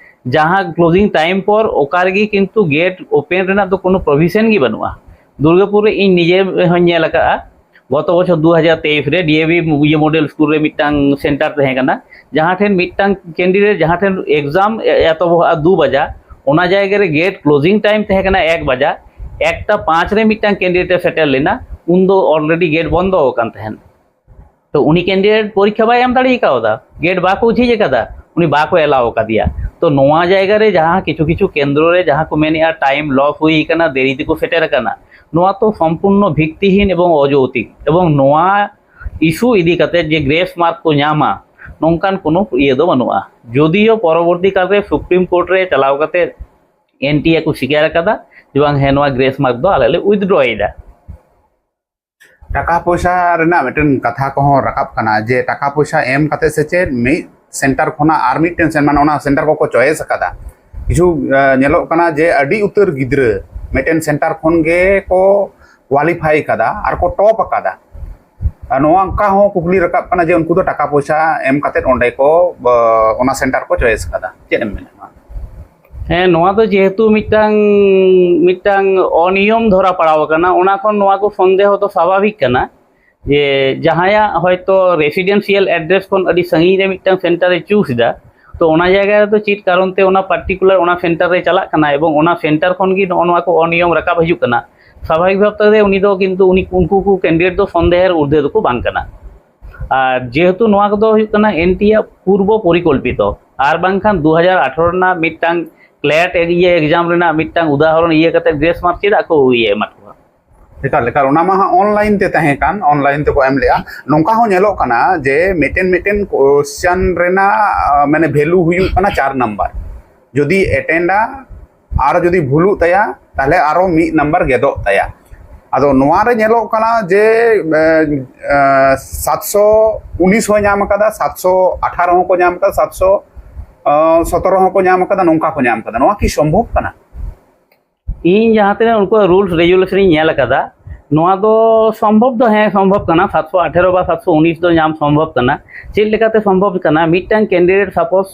ᱡᱟᱦᱟᱸ ᱠᱞᱳᱡᱤᱝ ᱴᱟᱭᱤᱢ ᱯᱚᱨ ᱚᱠᱟ ᱨᱮᱜᱮ ᱠᱤᱱᱛᱩ ᱜᱮᱴ ᱳᱯᱮᱱ ᱨᱮᱱᱟᱜ ᱫᱚ ᱠᱳᱱᱳ ᱯᱨᱚᱵᱷᱤᱥᱚᱱ ᱜᱮ ᱵᱟᱹᱱᱩᱜᱼᱟ᱾ ᱫᱩᱨᱜᱟᱯᱩᱨ ᱨᱮ ᱤᱧ ᱱᱤᱡᱮ ᱦᱚᱸᱧ ᱧᱮᱞ ᱟᱠᱟᱫᱼᱟ, ᱜᱚᱛᱚ ᱵᱚᱪᱷᱚᱨ ᱫᱩ ᱦᱟᱡᱟᱨ ᱛᱮᱭᱤᱥ ᱨᱮ ᱰᱤ ᱮ ᱵᱷᱤ ᱤᱭᱟᱹ ᱢᱚᱰᱮᱞ ᱥᱠᱩᱞ ᱨᱮ ᱢᱤᱫᱴᱟᱝ ᱥᱮᱱᱴᱟᱨ ᱛᱟᱦᱮᱸ ᱠᱟᱱᱟ, ᱡᱟᱦᱟᱸ ᱴᱷᱮᱱ ᱢᱤᱫᱴᱟᱝ ᱠᱮᱱᱰᱤᱰᱮᱴ ᱡᱟᱦᱟᱸ ᱴᱷᱮᱱ ᱮᱠᱡᱟᱢ ᱮᱛᱚᱦᱚᱵᱚᱜᱼᱟ ᱫᱩ ᱵᱟᱡᱟ, ᱚᱱᱟ ᱡᱟᱭᱜᱟ ᱨᱮ ᱜᱮᱴ ᱠᱞᱳᱡᱤᱝ ᱴᱟᱭᱤᱢ ᱛᱟᱦᱮᱸ ᱠᱟᱱᱟ ᱮᱠ ᱵᱟᱡᱟ, ᱮᱠᱴᱟ ᱯᱟᱸᱪ ᱨᱮ ᱢᱤᱫᱴᱟᱝ ᱠᱮᱱᱰᱤᱰᱮᱴ ᱮ ᱥᱮᱴᱮᱨ ᱞᱮᱱᱟ, ᱩᱱᱫᱚ ᱚᱞᱨᱮᱰᱤ ᱜᱮᱴ ᱵᱚᱱᱫᱚ ᱟᱠᱟᱱ ᱛᱟᱦᱮᱸᱱ᱾ ᱛᱚ ᱩᱱᱤ ᱠᱮᱱᱰᱤᱰᱮᱴ ᱯᱚᱨᱤᱠᱠᱷᱟ ᱵᱟᱭ ᱮᱢ ᱫᱟᱲᱮ ᱠᱟᱣᱫᱟ, ᱜᱮᱴ ᱵᱟᱠᱚ ᱡᱷᱤᱡ ᱟᱠᱟᱫᱟ, ᱩᱱᱤ ᱵᱟᱠᱚ ᱮᱞᱟᱣ ᱟᱠᱟᱫᱮᱭᱟ᱾ ᱛᱚ ᱱᱚᱣᱟ ᱡᱟᱭᱜᱟ ᱨᱮ ᱡᱟᱦᱟᱸ ᱠᱤᱪᱷᱩ ᱠᱤᱪᱷᱩ ᱠᱮᱱᱫᱨᱚ ᱨᱮ ᱡᱟᱦᱟᱸ ᱠᱚ ᱢᱮᱱᱮᱫᱼᱟ ᱴᱟᱭᱤᱢ ᱞᱚᱥ ᱦᱩᱭ ᱟᱠᱟᱱᱟ, ᱫᱮᱨᱤ ᱛᱮᱠᱚ ᱥᱮᱴᱮᱨ ᱟᱠᱟᱱᱟ, ᱱᱚᱣᱟ ᱛᱚ ᱥᱚᱢᱯᱩᱨᱱᱚ ᱵᱷᱤᱛᱛᱤᱦᱤᱱ ᱮᱵᱚᱝ ᱚᱡᱚᱩᱛᱤᱠ, ᱮᱵᱚᱝ ᱱᱚᱣᱟ ᱤᱥᱩ ᱤᱫᱤ ᱠᱟᱛᱮ ᱡᱮ ᱜᱨᱮᱥ ᱢᱟᱨᱠ ᱠᱚ ᱧᱟᱢᱟ, ᱱᱚᱝᱠᱟᱱ ᱠᱳᱱᱳ ᱤᱭᱟᱹ ᱫᱚ ᱵᱟᱹᱱᱩᱜᱼᱟ᱾ ᱡᱚᱫᱤᱭᱳ ᱯᱚᱨᱚᱵᱚᱨᱛᱤ ᱠᱟᱞ ᱨᱮ ᱥᱩᱯᱨᱤᱢ ᱠᱳᱨᱴ ᱨᱮ ᱪᱟᱞᱟᱣ ᱠᱟᱛᱮ ᱮᱱ ᱴᱤ ᱮ ᱠᱚ ᱥᱤᱠᱟᱨ ᱟᱠᱟᱫᱟ ᱡᱮ ᱵᱟᱝ, ᱦᱮᱸ, ᱱᱚᱣᱟ ᱜᱨᱮᱥ ᱢᱟᱨᱠ ᱫᱚ ᱟᱞᱮ ᱞᱮ ᱩᱭᱤᱛᱷᱰᱨᱚ ᱮᱫᱟ᱾ ᱴᱟᱠᱟ ᱯᱚᱭᱥᱟ ᱨᱮᱱᱟᱜ ᱢᱤᱫᱴᱮᱱ ᱠᱟᱛᱷᱟ ᱠᱚᱦᱚᱸ ᱨᱟᱠᱟᱵ ᱠᱟᱱᱟ ᱡᱮ ᱴᱟᱠᱟ ᱯᱚᱭᱥᱟ ᱮᱢ ᱠᱟᱛᱮ ᱥᱮ ᱪᱮᱫ ᱢᱤᱫ ᱥᱮᱱᱴᱟᱨ ᱠᱷᱚᱱᱟᱜ ᱟᱨ ᱢᱤᱫᱴᱮᱱ ᱥᱮᱱ-, ᱢᱟᱱᱮ ᱚᱱᱟ ᱥᱮᱱᱴᱟᱨ ᱠᱚᱠᱚ ᱪᱚᱭᱮᱥ ᱟᱠᱟᱫᱟ᱾ ᱠᱤᱪᱷᱩ, ᱟᱸ, ᱧᱮᱞᱚᱜ ᱠᱟᱱᱟ ᱡᱮ ᱟᱹᱰᱤ ᱩᱛᱟᱹᱨ ᱜᱤᱫᱽᱨᱟᱹ ᱢᱤᱫᱴᱮᱱ ᱥᱮᱱᱴᱟᱨ ᱠᱷᱚᱱ ᱜᱮ ᱠᱚ ᱠᱣᱟᱞᱤᱯᱷᱟᱭ ᱟᱠᱟᱫᱟ ᱟᱨ ᱠᱚ ᱴᱚᱯ ᱟᱠᱟᱫᱟ᱾ ᱟᱨ ᱱᱚᱣᱟ ᱚᱱᱠᱟ ᱦᱚᱸ ᱠᱩᱠᱞᱤ ᱨᱟᱠᱟᱵ ᱠᱟᱱᱟ ᱡᱮ ᱩᱱᱠᱩ ᱫᱚ ᱴᱟᱠᱟ ᱯᱚᱭᱥᱟ ᱮᱢ ᱠᱟᱛᱮ ᱚᱸᱰᱮ ᱠᱚ, ᱵᱟ, ᱚᱱᱟ ᱥᱮᱱᱴᱟᱨ ᱠᱚ ᱪᱚᱭᱮᱥ ᱟᱠᱟᱫᱟ᱾ ᱪᱮᱫ ᱮᱢ ᱢᱮᱱᱟ ᱱᱚᱣᱟ? ᱦᱮᱸ, ᱱᱚᱣᱟ ᱫᱚ ᱡᱮᱦᱮᱛᱩ ᱢᱤᱫᱴᱟᱝ, ᱢᱤᱫᱴᱟᱝ ᱚᱱᱤᱭᱚᱢ ᱫᱷᱚᱨᱟ ᱯᱟᱲᱟᱣ ᱟᱠᱟᱱᱟ, ᱚᱱᱟ ᱠᱷᱚᱱ ᱱᱚᱣᱟ ᱠᱚ ᱥᱚᱱᱫᱮᱦᱚ ᱫᱚ ᱥᱟᱵᱷᱟᱵᱤᱠ ᱠᱟᱱᱟ᱾ ᱡᱮ ᱡᱟᱦᱟᱸᱭᱟᱜ ᱦᱚᱭᱛᱚ ᱨᱮᱥᱤᱰᱮᱱᱥᱤᱭᱟᱞ ᱮᱰᱨᱮᱥ ᱠᱷᱚᱱ ᱟᱹᱰᱤ ᱥᱟᱺᱜᱤᱧ ᱨᱮ ᱢᱤᱫᱴᱟᱝ ᱥᱮᱱᱴᱟᱨ ᱮ ᱪᱩᱡᱽ ᱮᱫᱟ, ᱛᱚ ᱚᱱᱟ ᱡᱟᱭᱜᱟ ᱨᱮᱫᱚ ᱪᱮᱫ ᱠᱟᱨᱚᱱ ᱛᱮ ᱚᱱᱟ ᱯᱟᱨᱴᱤᱠᱩᱞᱟᱨ ᱚᱱᱟ ᱥᱮᱱᱴᱟᱨ ᱨᱮ ᱪᱟᱞᱟᱜ ᱠᱟᱱᱟ ᱮᱵᱚᱝ ᱚᱱᱟ ᱥᱮᱱᱴᱟᱨ ᱠᱷᱚᱱ ᱜᱮ ᱱᱚᱜᱼᱚ ᱱᱚᱣᱟ ᱠᱚ ᱚᱱᱤᱭᱚᱢ ᱨᱟᱠᱟᱵ ᱦᱤᱡᱩᱜ ᱠᱟᱱᱟ, ᱥᱟᱵᱷᱟᱵᱤᱠ ᱵᱷᱟᱵ ᱛᱮ ᱩᱱᱤ ᱫᱚ ᱠᱤᱱᱛᱩ ᱩᱱᱤ, ᱩᱱᱠᱩ ᱠᱚ ᱠᱮᱱᱰᱤᱰᱮᱴ ᱫᱚ ᱥᱚᱱᱫᱮᱦᱮᱨ ᱩᱨᱫᱷᱮ ᱫᱚᱠᱚ ᱵᱟᱝ ᱠᱟᱱᱟ᱾ ᱟᱨ ᱡᱮᱦᱮᱛᱩ ᱱᱚᱣᱟ ᱠᱚᱫᱚ ᱦᱩᱭᱩᱜ ᱠᱟᱱᱟ ᱮᱱ ᱴᱤ ᱟᱜ ᱯᱩᱨᱵᱚ ᱯᱚᱨᱤᱠᱚᱞᱯᱤᱛᱚ, ᱟᱨ ᱵᱟᱝᱠᱷᱟᱱ ᱫᱩ ᱦᱟᱡᱟᱨ ᱟᱴᱷᱟᱨᱚ ᱨᱮᱱᱟᱜ ᱢᱤᱫᱴᱟᱝ ᱠᱞᱮᱴ ᱤᱭᱟᱹ ᱮᱠᱡᱟᱢ ᱨᱮᱱᱟᱜ ᱢᱤᱫᱴᱟᱝ ᱩᱫᱟᱦᱚᱨᱚᱱ ᱤᱭᱟᱹ ᱠᱟᱛᱮ ᱜᱨᱮᱥ ᱢᱟᱨᱠ ᱪᱮᱫᱟᱜ ᱠᱚ ᱤᱭᱟᱹ ᱮᱢᱟ ᱠᱚᱣᱟ? ᱮᱠᱟᱞ, ᱮᱠᱟᱞ, ᱚᱱᱟ ᱢᱟ ᱦᱟᱸᱜ ᱚᱱᱞᱟᱭᱤᱱ ᱛᱮ ᱛᱟᱦᱮᱸ ᱠᱟᱱ, ᱚᱱᱞᱟᱭᱤᱱ ᱛᱮᱠᱚ ᱮᱢ ᱞᱮᱜᱼᱟ᱾ ᱱᱚᱝᱠᱟ ᱦᱚᱸ ᱧᱮᱞᱚᱜ ᱠᱟᱱᱟ ᱡᱮ ᱢᱤᱫᱴᱮᱱ ᱢᱤᱫᱴᱮᱱ ᱠᱚᱥᱪᱟᱱ ᱨᱮᱱᱟᱜ, ᱟᱸ, ᱢᱟᱱᱮ ᱵᱷᱮᱞᱩ ᱦᱩᱭᱩᱜ ᱠᱟᱱᱟ ᱪᱟᱨ ᱱᱟᱢᱵᱟᱨ, ᱡᱩᱫᱤ ᱮᱴᱮᱱᱰᱟ ᱟᱨ ᱡᱩᱫᱤ ᱵᱷᱩᱞᱩᱜ ᱛᱟᱭᱟ ᱛᱟᱦᱞᱮ ᱟᱨᱚ ᱢᱤᱫ ᱱᱟᱢᱵᱟᱨ ᱜᱮᱫᱚᱜ ᱛᱟᱭᱟ᱾ ᱟᱫᱚ ᱱᱚᱣᱟ ᱨᱮ ᱧᱮᱞᱚᱜ ᱠᱟᱱᱟ ᱡᱮ ᱥᱟᱛᱥᱚ ᱩᱱᱤᱥ ᱦᱚᱸᱭ ᱧᱟᱢ ᱟᱠᱟᱫᱟ, ᱥᱟᱛᱥᱚ ᱟᱴᱷᱟᱨᱚ ᱦᱚᱸᱠᱚ ᱧᱟᱢ ᱟᱠᱟᱫᱟ, ᱥᱟᱛᱥᱚ ᱥᱚᱛᱨᱚ ᱦᱚᱸᱠᱚ ᱧᱟᱢ ᱟᱠᱟᱫᱟ, ᱱᱚᱝᱠᱟ ᱠᱚ ᱧᱟᱢ ᱟᱠᱟᱫᱟ᱾ ᱱᱚᱣᱟ ᱠᱤ ᱥᱚᱢᱵᱷᱚᱵ ᱠᱟᱱᱟ? ᱤᱧ ᱡᱟᱦᱟᱸ ᱛᱤᱱᱟᱹᱜ ᱩᱱᱠᱩᱣᱟᱜ ᱨᱩᱞᱥ ᱨᱮᱜᱩᱞᱮᱥᱚᱱ ᱤᱧ ᱧᱮᱞ ᱟᱠᱟᱫᱟ, ᱱᱚᱣᱟ ᱫᱚ ᱥᱚᱢᱵᱷᱚᱵ ᱫᱚ ᱦᱮᱸ ᱥᱚᱢᱵᱷᱚᱵ ᱠᱟᱱᱟ᱾ ᱥᱟᱛᱥᱚ ᱟᱴᱷᱮᱨᱚ ᱵᱟ ᱥᱟᱛᱥᱚ ᱩᱱᱤᱥ ᱫᱚ ᱧᱟᱢ ᱥᱚᱢᱵᱷᱚᱵ ᱠᱟᱱᱟ᱾ ᱪᱮᱫ ᱞᱮᱠᱟᱛᱮ ᱥᱚᱢᱵᱷᱚᱵ ᱠᱟᱱᱟ? ᱢᱤᱫᱴᱟᱝ ᱠᱮᱱᱰᱤᱰᱮᱴ ᱥᱟᱯᱳᱡ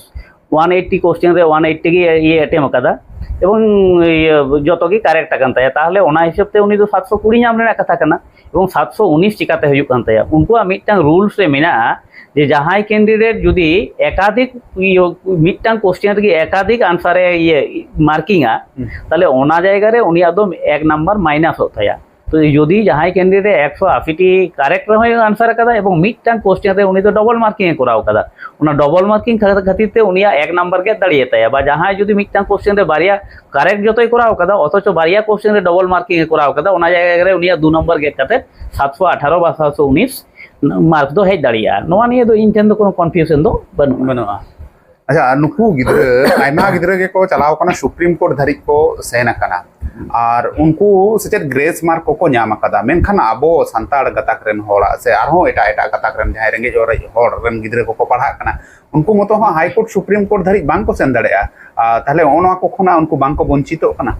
ᱳᱣᱟᱱ ᱮᱭᱤᱴᱴᱤ ᱠᱚᱥᱪᱮᱱ ᱨᱮ ᱳᱣᱟᱱ ᱮᱭᱤᱴᱴᱤ ᱜᱮ ᱤᱭᱟᱹ ᱮᱴᱮᱢ ᱟᱠᱟᱫᱟ ᱮᱵᱚᱝ ᱤᱭᱟᱹ ᱡᱚᱛᱚ ᱜᱮ ᱠᱟᱨᱮᱠᱴ ᱟᱠᱟᱱ ᱛᱟᱭᱟ, ᱛᱟᱦᱚᱞᱮ ᱚᱱᱟ ᱦᱤᱥᱟᱹᱵ ᱛᱮ ᱩᱱᱤ ᱫᱚ ᱥᱟᱛᱥᱚ ᱠᱩᱲᱤ ᱧᱟᱢ ᱨᱮᱱᱟᱜ ᱠᱟᱛᱷᱟ ᱠᱟᱱᱟ᱾ ᱮᱵᱚᱝ ᱥᱟᱛᱥᱚ ᱩᱱᱤᱥ ᱪᱤᱠᱟᱛᱮ ᱦᱩᱭᱩᱜ ᱠᱟᱱ ᱛᱟᱭᱟ? ᱩᱱᱠᱩᱣᱟᱜ ᱢᱤᱫᱴᱟᱝ ᱨᱩᱞᱥ ᱨᱮ ᱢᱮᱱᱟᱜᱼᱟ ᱡᱮ ᱡᱟᱦᱟᱸᱭ ᱠᱮᱱᱰᱤᱰᱮᱴ ᱡᱩᱫᱤ ᱮᱠᱟᱫᱷᱤᱠ ᱤᱭᱟᱹ ᱢᱤᱫᱴᱟᱝ ᱠᱚᱥᱪᱮᱱ ᱨᱮᱜᱮ ᱮᱠᱟᱫᱷᱤᱠ ᱟᱱᱥᱟᱨ ᱮ ᱤᱭᱟᱹ ᱢᱟᱨᱠᱤᱝᱟ, ᱦᱩᱸ᱾ ᱛᱟᱦᱚᱞᱮ ᱚᱱᱟ ᱡᱟᱭᱜᱟ ᱨᱮ ᱩᱱᱤᱭᱟᱜ ᱫᱚ ᱮᱠ ᱱᱟᱢᱵᱟᱨ ᱢᱟᱭᱱᱟᱥᱚᱜ ᱛᱟᱭᱟ᱾ ᱛᱚ ᱡᱩᱫᱤ ᱡᱟᱦᱟᱸᱭ ᱠᱮᱱᱰᱤᱰᱮᱴ ᱮᱠᱥᱚ ᱟᱥᱤ ᱴᱤ ᱠᱟᱨᱮᱠᱴ ᱨᱮᱦᱚᱸᱭ ᱟᱱᱥᱟᱨ ᱟᱠᱟᱫᱟ ᱮᱵᱚᱝ ᱢᱤᱫᱴᱟᱝ ᱠᱚᱥᱪᱮᱱ ᱨᱮ ᱩᱱᱤ ᱫᱚ ᱰᱚᱵᱚᱞ ᱢᱟᱨᱠᱤᱝ ᱮ ᱠᱚᱨᱟᱣ ᱟᱠᱟᱫᱟ, ᱚᱱᱟ ᱰᱚᱵᱚᱞ ᱢᱟᱨᱠᱤᱝ ᱠᱷᱟᱹᱛᱤᱨ ᱛᱮ ᱩᱱᱤᱭᱟᱜ ᱮᱠ ᱱᱟᱢᱵᱟᱨ ᱜᱮ ᱫᱟᱲᱮᱭᱟᱛᱟᱭᱟ᱾ ᱵᱟ ᱡᱟᱦᱟᱸᱭ ᱡᱩᱫᱤ ᱢᱤᱫᱴᱟᱝ ᱠᱚᱥᱪᱮᱱ ᱨᱮ ᱵᱟᱨᱭᱟ ᱠᱟᱨᱮᱠᱴ ᱡᱚᱛᱚᱭ ᱠᱚᱨᱟᱣ ᱟᱠᱟᱫᱟ ᱚᱛᱷᱚᱪᱚ ᱵᱟᱨᱭᱟ ᱠᱚᱥᱪᱮᱱ ᱨᱮ ᱰᱚᱵᱚᱞ ᱢᱟᱨᱠᱤᱝ ᱮ ᱠᱚᱨᱟᱣ ᱟᱠᱟᱫᱟ, ᱚᱱᱟ ᱡᱟᱭᱜᱟ ᱨᱮ ᱩᱱᱤᱭᱟᱜ ᱫᱩ ᱱᱚᱢᱵᱚᱨ ᱜᱮᱫ ᱠᱟᱛᱮ ᱥᱟᱛᱥᱚ ᱟᱴᱷᱟᱨᱚ ᱵᱟ ᱥᱟᱛᱥᱚ ᱩᱱᱤᱥ ᱢᱟᱨᱠ ᱫᱚ ᱦᱮᱡ ᱫᱟᱲᱮᱭᱟᱜᱼᱟ᱾ ᱱᱚᱣᱟ ᱱᱤᱭᱮ ᱫᱚ ᱤᱧ ᱴᱷᱮᱱ ᱫᱚ ᱠᱳᱱᱳ ᱠᱚᱱᱯᱷᱤᱭᱩᱥᱚᱱ ᱫᱚ ᱵᱟᱹᱱᱩᱜᱼᱟ᱾ ᱟᱪᱪᱷᱟ, ᱱᱩᱠᱩ ᱜᱤᱫᱽᱨᱟᱹ ᱟᱭᱢᱟ ᱜᱤᱫᱽᱨᱟᱹ ᱜᱮᱠᱚ ᱪᱟᱞᱟᱣ ᱟᱠᱟᱱᱟ, ᱥᱩᱯᱨᱤᱢ ᱠᱳᱨᱴ ᱫᱷᱟᱹᱨᱤᱡ ᱠᱚ ᱥᱮᱱ ᱟᱠᱟᱱᱟ, ᱟᱨ ᱩᱱᱠᱩ ᱥᱮᱪᱮᱫ ᱜᱨᱮᱥ ᱢᱟᱨᱠ ᱠᱚᱠᱚ ᱧᱟᱢ ᱟᱠᱟᱫᱟ, ᱢᱮᱱᱠᱷᱟᱱ ᱟᱵᱚ ᱥᱟᱱᱛᱟᱲ ᱜᱟᱛᱟᱠ ᱨᱮᱱ ᱦᱚᱲᱟᱜ ᱥᱮ ᱟᱨᱦᱚᱸ ᱮᱴᱟᱜ ᱮᱴᱟᱜ ᱜᱟᱛᱟᱠ ᱨᱮᱱ ᱡᱟᱦᱟᱸᱭ ᱨᱮᱸᱜᱮᱡ ᱚᱨᱮᱡ ᱦᱚᱲ ᱨᱮᱱ ᱜᱤᱫᱽᱨᱟᱹ ᱠᱚᱠᱚ ᱯᱟᱲᱦᱟᱜ ᱠᱟᱱᱟ, ᱩᱱᱠᱩ ᱢᱚᱛᱚ ᱦᱚᱸ ᱦᱟᱭ ᱠᱳᱨᱴ ᱥᱩᱯᱨᱤᱢ ᱠᱳᱨᱴ ᱫᱷᱟᱹᱨᱤᱡ ᱵᱟᱝ ᱠᱚ ᱥᱮᱱ ᱫᱟᱲᱮᱭᱟᱜᱼᱟ᱾ ᱟᱨ ᱛᱟᱦᱞᱮ ᱱᱚᱜᱼᱚ ᱱᱚᱣᱟ ᱠᱚ ᱠᱷᱚᱱᱟᱜ ᱩᱱᱠᱩ ᱵᱟᱝ ᱠᱚ ᱵᱚᱧᱪᱤᱛᱚᱜ ᱠᱟᱱᱟ?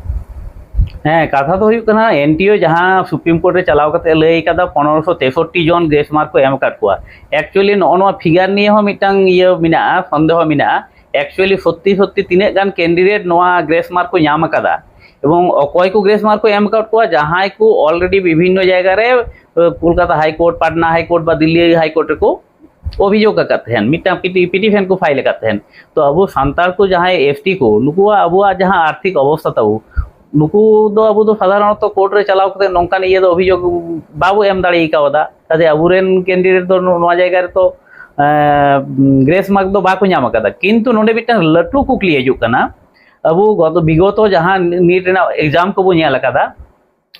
ᱦᱮᱸ, ᱠᱟᱛᱷᱟ ᱫᱚ ᱦᱩᱭᱩᱜ ᱠᱟᱱᱟ ᱮᱱ ᱴᱤ ᱳ ᱡᱟᱦᱟᱸ ᱥᱩᱯᱨᱤᱢ ᱠᱳᱨᱴ ᱨᱮ ᱪᱟᱞᱟᱣ ᱠᱟᱛᱮ ᱞᱟᱹᱭ ᱠᱟᱫᱟ ᱯᱚᱱᱨᱚᱥᱚ ᱛᱮᱥᱚᱴᱴᱤ ᱡᱚᱱ ᱜᱨᱮᱥ ᱢᱟᱨᱠ ᱠᱚ ᱮᱢ ᱟᱠᱟᱫ ᱠᱚᱣᱟ᱾ ᱮᱠᱪᱩᱭᱮᱞᱤ ᱱᱚᱜᱼᱚ ᱱᱚᱣᱟ ᱯᱷᱤᱜᱟᱨ ᱱᱤᱭᱮ ᱦᱚᱸ ᱢᱤᱫᱴᱟᱝ ᱤᱭᱟᱹ ᱢᱮᱱᱟᱜᱼᱟ, ᱥᱚᱱᱫᱮᱦᱚ ᱢᱮᱱᱟᱜᱼᱟ᱾ ᱮᱠᱪᱩᱭᱮᱞᱤ ᱥᱚᱛᱛᱤ ᱥᱚᱛᱛᱤ ᱛᱤᱱᱟᱹᱜ ᱜᱟᱱ ᱠᱮᱱᱰᱤᱰᱮᱴ ᱱᱚᱣᱟ ᱜᱨᱮᱥ ᱢᱟᱨᱠ ᱠᱚ ᱧᱟᱢ ᱟᱠᱟᱫᱟ ᱮᱵᱚᱝ ᱚᱠᱚᱭ ᱠᱚ ᱜᱨᱮᱥ ᱢᱟᱨᱠ ᱠᱚ ᱮᱢ ᱟᱠᱟᱫ ᱠᱚᱣᱟ, ᱡᱟᱦᱟᱸᱭ ᱠᱚ ᱚᱞᱨᱮᱰᱤ ᱵᱤᱵᱷᱤᱱᱱᱚ ᱡᱟᱭᱜᱟ ᱨᱮ Kolkata high court, Patna high court ᱵᱟ ᱫᱤᱞᱞᱤ ᱦᱟᱭ ᱠᱳᱨᱴ ᱨᱮᱠᱚ ᱚᱵᱷᱤᱡᱳᱜᱽ ᱟᱠᱟᱫ ᱛᱟᱦᱮᱱ, ᱢᱤᱫᱴᱟᱝ ᱯᱤᱴᱤ- ᱯᱤᱴᱤᱥᱚᱱ ᱠᱚ ᱯᱷᱟᱭᱤᱞ ᱟᱠᱟᱫ ᱛᱟᱦᱮᱱ᱾ ᱛᱚ ᱟᱵᱚ ᱥᱟᱱᱛᱟᱲ ᱠᱚ ᱡᱟᱦᱟᱸᱭ ᱮᱥ ᱴᱤ ᱠᱚ, ᱱᱩᱠᱩᱣᱟᱜ ᱟᱵᱚᱣᱟᱜ ᱡᱟᱦᱟᱸ ᱟᱨᱛᱷᱤᱠ ᱚᱵᱚᱥᱛᱷᱟ ᱛᱟᱵᱚ, ᱱᱩᱠᱩ ᱫᱚ ᱟᱵᱚ ᱫᱚ ᱥᱟᱫᱷᱟᱨᱚᱱᱚᱛᱚ ᱠᱳᱨᱴ ᱨᱮ ᱪᱟᱞᱟᱣ ᱠᱟᱛᱮ ᱱᱚᱝᱠᱟᱱ ᱤᱭᱟᱹ ᱫᱚ ᱚᱵᱷᱤᱡᱳᱜᱽ ᱵᱟᱵᱚ ᱮᱢ ᱫᱟᱲᱮ ᱠᱟᱣᱫᱟ᱾ ᱠᱟᱡᱮ ᱟᱵᱚᱨᱮᱱ ᱠᱮᱱᱰᱤᱰᱮᱴ ᱫᱚ ᱱᱚ- ᱱᱚᱣᱟ ᱡᱟᱭᱜᱟ ᱨᱮᱛᱚ ᱜᱨᱮᱥ ᱢᱟᱨᱠ ᱫᱚ ᱵᱟᱠᱚ ᱧᱟᱢ ᱟᱠᱟᱫᱟ᱾ ᱠᱤᱱᱛᱩ ᱱᱚᱰᱮ ᱢᱤᱫᱴᱟᱝ ᱞᱟᱹᱴᱩ ᱠᱩᱠᱞᱤ ᱦᱤᱡᱩᱜ ᱠᱟᱱᱟ, ᱟᱵᱚ ᱜᱚᱛᱚ ᱵᱤᱜᱚᱛᱚ ᱡᱟᱦᱟᱸ ᱱᱤᱴ ᱨᱮᱱᱟᱜ ᱮᱠᱡᱟᱢ ᱠᱚᱵᱚ ᱧᱮᱞ ᱟᱠᱟᱫᱟ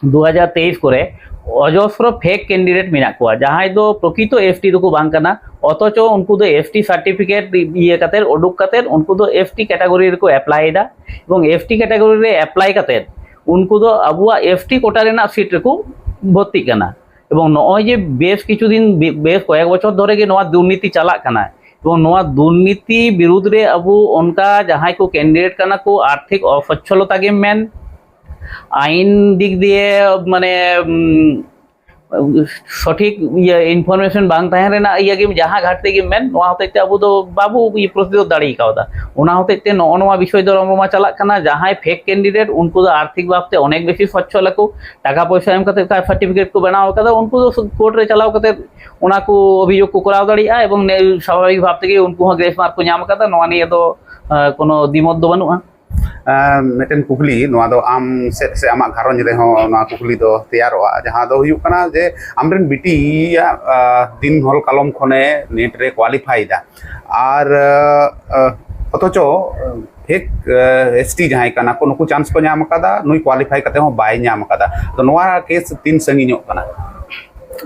ᱫᱩ ᱦᱟᱡᱟᱨ ᱛᱮᱭᱤᱥ ᱠᱚᱨᱮ, ᱚᱡᱚᱥᱨᱚ ᱯᱷᱮᱠ ᱠᱮᱱᱰᱤᱰᱮᱴ ᱢᱮᱱᱟᱜ ᱠᱚᱣᱟ, ᱡᱟᱦᱟᱸᱭ ᱫᱚ ᱯᱨᱚᱠᱤᱛᱚ ᱮᱥ ᱴᱤ ᱫᱚᱠᱚ ᱵᱟᱝ ᱠᱟᱱᱟ, ᱚᱛᱷᱚᱪᱚ ᱩᱱᱠᱩ ᱫᱚ ᱮᱥ ᱴᱤ ᱥᱟᱨᱴᱤᱯᱷᱤᱠᱮᱴ ᱤᱭᱟᱹ ᱠᱟᱛᱮ ᱩᱰᱩᱠ ᱠᱟᱛᱮ ᱩᱱᱠᱩ ᱫᱚ ᱮᱥ ᱴᱤ ᱠᱮᱴᱟᱜᱚᱨᱤ ᱨᱮᱠᱚ ᱮᱯᱞᱟᱭ ᱮᱫᱟ᱾ ᱮᱵᱚᱝ ᱮᱥ ᱴᱤ ᱠᱮᱴᱟᱜᱚᱨᱤ ᱨᱮ ᱮᱯᱞᱟᱭ ᱠᱟᱛᱮ ᱩᱱᱠᱩ ᱫᱚ ᱟᱵᱚᱣᱟᱜ ᱮᱥ ᱴᱤ ᱠᱳᱴᱟ ᱨᱮᱱᱟᱜ ᱥᱤᱴ ᱨᱮᱠᱚ ᱵᱷᱚᱨᱛᱤᱜ ᱠᱟᱱᱟ᱾ ᱮᱵᱚᱝ ᱱᱚᱜᱼᱚᱭ ᱡᱮ ᱵᱮᱥ ᱠᱤᱪᱷᱩ ᱫᱤᱱ, ᱵᱮ- ᱵᱮᱥ ᱠᱚᱭᱮᱠ ᱵᱚᱪᱷᱚᱨ ᱫᱷᱚᱨᱮ ᱜᱮ ᱱᱚᱣᱟ ᱫᱩᱨᱱᱤᱛᱤ ᱪᱟᱞᱟᱜ ᱠᱟᱱᱟ, ᱮᱵᱚᱝ ᱱᱚᱣᱟ ᱫᱩᱨᱱᱤᱛᱤ ᱵᱤᱨᱩᱫᱽ ᱨᱮ ᱟᱵᱚ ᱚᱱᱠᱟ ᱡᱟᱦᱟᱸᱭ ᱠᱚ ᱠᱮᱱᱰᱤᱰᱮᱴ ᱠᱟᱱᱟ ᱠᱚ, ᱟᱨᱛᱷᱤᱠ ᱚᱥᱚᱪᱷᱚᱞᱚᱛᱟ ᱜᱮᱢ ᱢᱮᱱ, ᱟᱭᱤᱱ ᱫᱤᱠ ᱫᱤᱭᱮ ᱢᱟᱱᱮ ᱩᱢ, ᱥᱚᱴᱷᱤᱠ ᱤᱭᱟᱹ ᱤᱱᱯᱷᱚᱨᱢᱮᱥᱚᱱ ᱵᱟᱝ ᱛᱟᱦᱮᱸ ᱨᱮᱱᱟᱜ ᱤᱭᱟᱹ ᱜᱮ, ᱡᱟᱦᱟᱸ ᱜᱷᱟᱴᱛᱤ ᱜᱮᱢ ᱢᱮᱱ, ᱱᱚᱣᱟ ᱦᱚᱛᱮᱡ ᱛᱮ ᱟᱵᱚ ᱫᱚ ᱵᱟᱵᱚ ᱤᱭᱟᱹ ᱯᱨᱚᱛᱤᱨᱳᱫᱷ ᱫᱟᱲᱮ ᱠᱟᱣᱫᱟ᱾ ᱚᱱᱟ ᱦᱚᱛᱮᱡ ᱛᱮ ᱱᱚᱜᱼᱚ ᱱᱚᱣᱟ ᱵᱤᱥᱚᱭ ᱫᱚ ᱨᱚᱢᱨᱚᱢᱟ ᱪᱟᱞᱟᱜ ᱠᱟᱱᱟ᱾ ᱡᱟᱦᱟᱸᱭ ᱯᱷᱮᱠ ᱠᱮᱱᱰᱤᱰᱮᱴ, ᱩᱱᱠᱩ ᱫᱚ ᱟᱨᱛᱷᱤᱠ ᱵᱷᱟᱵᱽ ᱛᱮ ᱚᱱᱮᱠ ᱵᱮᱥᱤ ᱥᱚᱪᱷᱚᱞ ᱟᱠᱚ, ᱴᱟᱠᱟ ᱯᱚᱭᱥᱟ ᱮᱢ ᱠᱟᱛᱮ ᱥᱟᱨᱴᱤᱯᱷᱤᱠᱮᱴ ᱠᱚ ᱵᱮᱱᱟᱣ ᱠᱟᱫᱟ, ᱩᱱᱠᱩ ᱫᱚ ᱠᱳᱨᱴ ᱨᱮ ᱪᱟᱞᱟᱣ ᱠᱟᱛᱮ ᱚᱱᱟ ᱠᱚ ᱚᱵᱷᱤᱡᱳᱜᱽ ᱠᱚ ᱠᱚᱨᱟᱣ ᱫᱟᱲᱮᱭᱟᱜᱼᱟ ᱮᱵᱚᱝ ᱱᱮ- ᱥᱟᱵᱷᱟᱵᱤᱠ ᱵᱷᱟᱵᱽ ᱛᱮᱜᱮ ᱩᱱᱠᱩ ᱦᱚᱸ ᱜᱨᱮᱥ ᱢᱟᱨᱠ ᱠᱚ ᱧᱟᱢ ᱠᱟᱫᱟ᱾ ᱱᱚᱣᱟ ᱱᱤᱭᱮ ᱫᱚ ᱟᱸ, ᱠᱳᱱᱳ ᱫᱤᱢᱚᱛ ᱫᱚ ᱵᱟᱹᱱᱩᱜᱼᱟ᱾ ᱟᱨ ᱢᱤᱫᱴᱮᱱ ᱠᱩᱠᱞᱤ, ᱱᱚᱣᱟ ᱫᱚ ᱟᱢ ᱥᱮᱫ ᱥᱮ ᱟᱢᱟᱜ ᱜᱷᱟᱨᱚᱸᱡᱽ ᱨᱮᱦᱚᱸ ᱱᱚᱣᱟ ᱠᱩᱠᱞᱤ ᱫᱚ ᱛᱮᱭᱟᱨᱚᱜᱼᱟ, ᱡᱟᱦᱟᱸ ᱫᱚ ᱦᱩᱭᱩᱜ ᱠᱟᱱᱟ ᱡᱮ ᱟᱢᱨᱮᱱ ᱵᱤᱴᱤᱭᱟᱜ ᱟᱸ, ᱫᱤᱱ ᱦᱚᱞ ᱠᱟᱞᱚᱢ ᱠᱷᱚᱱᱮ ᱱᱮᱴ ᱨᱮ ᱠᱳᱣᱟᱞᱤᱯᱷᱟᱭ ᱮᱫᱟ, ᱟᱨ ᱟᱸ, ᱚᱛᱷᱚᱪᱚ ᱯᱷᱮᱠ ᱮᱥ ᱴᱤ ᱡᱟᱦᱟᱸᱭ ᱠᱟᱱᱟ ᱠᱚ, ᱱᱩᱠᱩ ᱪᱟᱱᱥ ᱠᱚ ᱧᱟᱢ ᱟᱠᱟᱫᱟ, ᱱᱩᱭ ᱠᱳᱣᱟᱞᱤᱯᱷᱟᱭ ᱠᱟᱛᱮ ᱦᱚᱸ ᱵᱟᱭ ᱧᱟᱢ ᱟᱠᱟᱫᱟ᱾ ᱟᱫᱚ ᱱᱚᱣᱟ ᱠᱮᱥ ᱛᱤᱱ ᱥᱟᱺᱜᱤᱧᱚᱜ ᱠᱟᱱᱟ?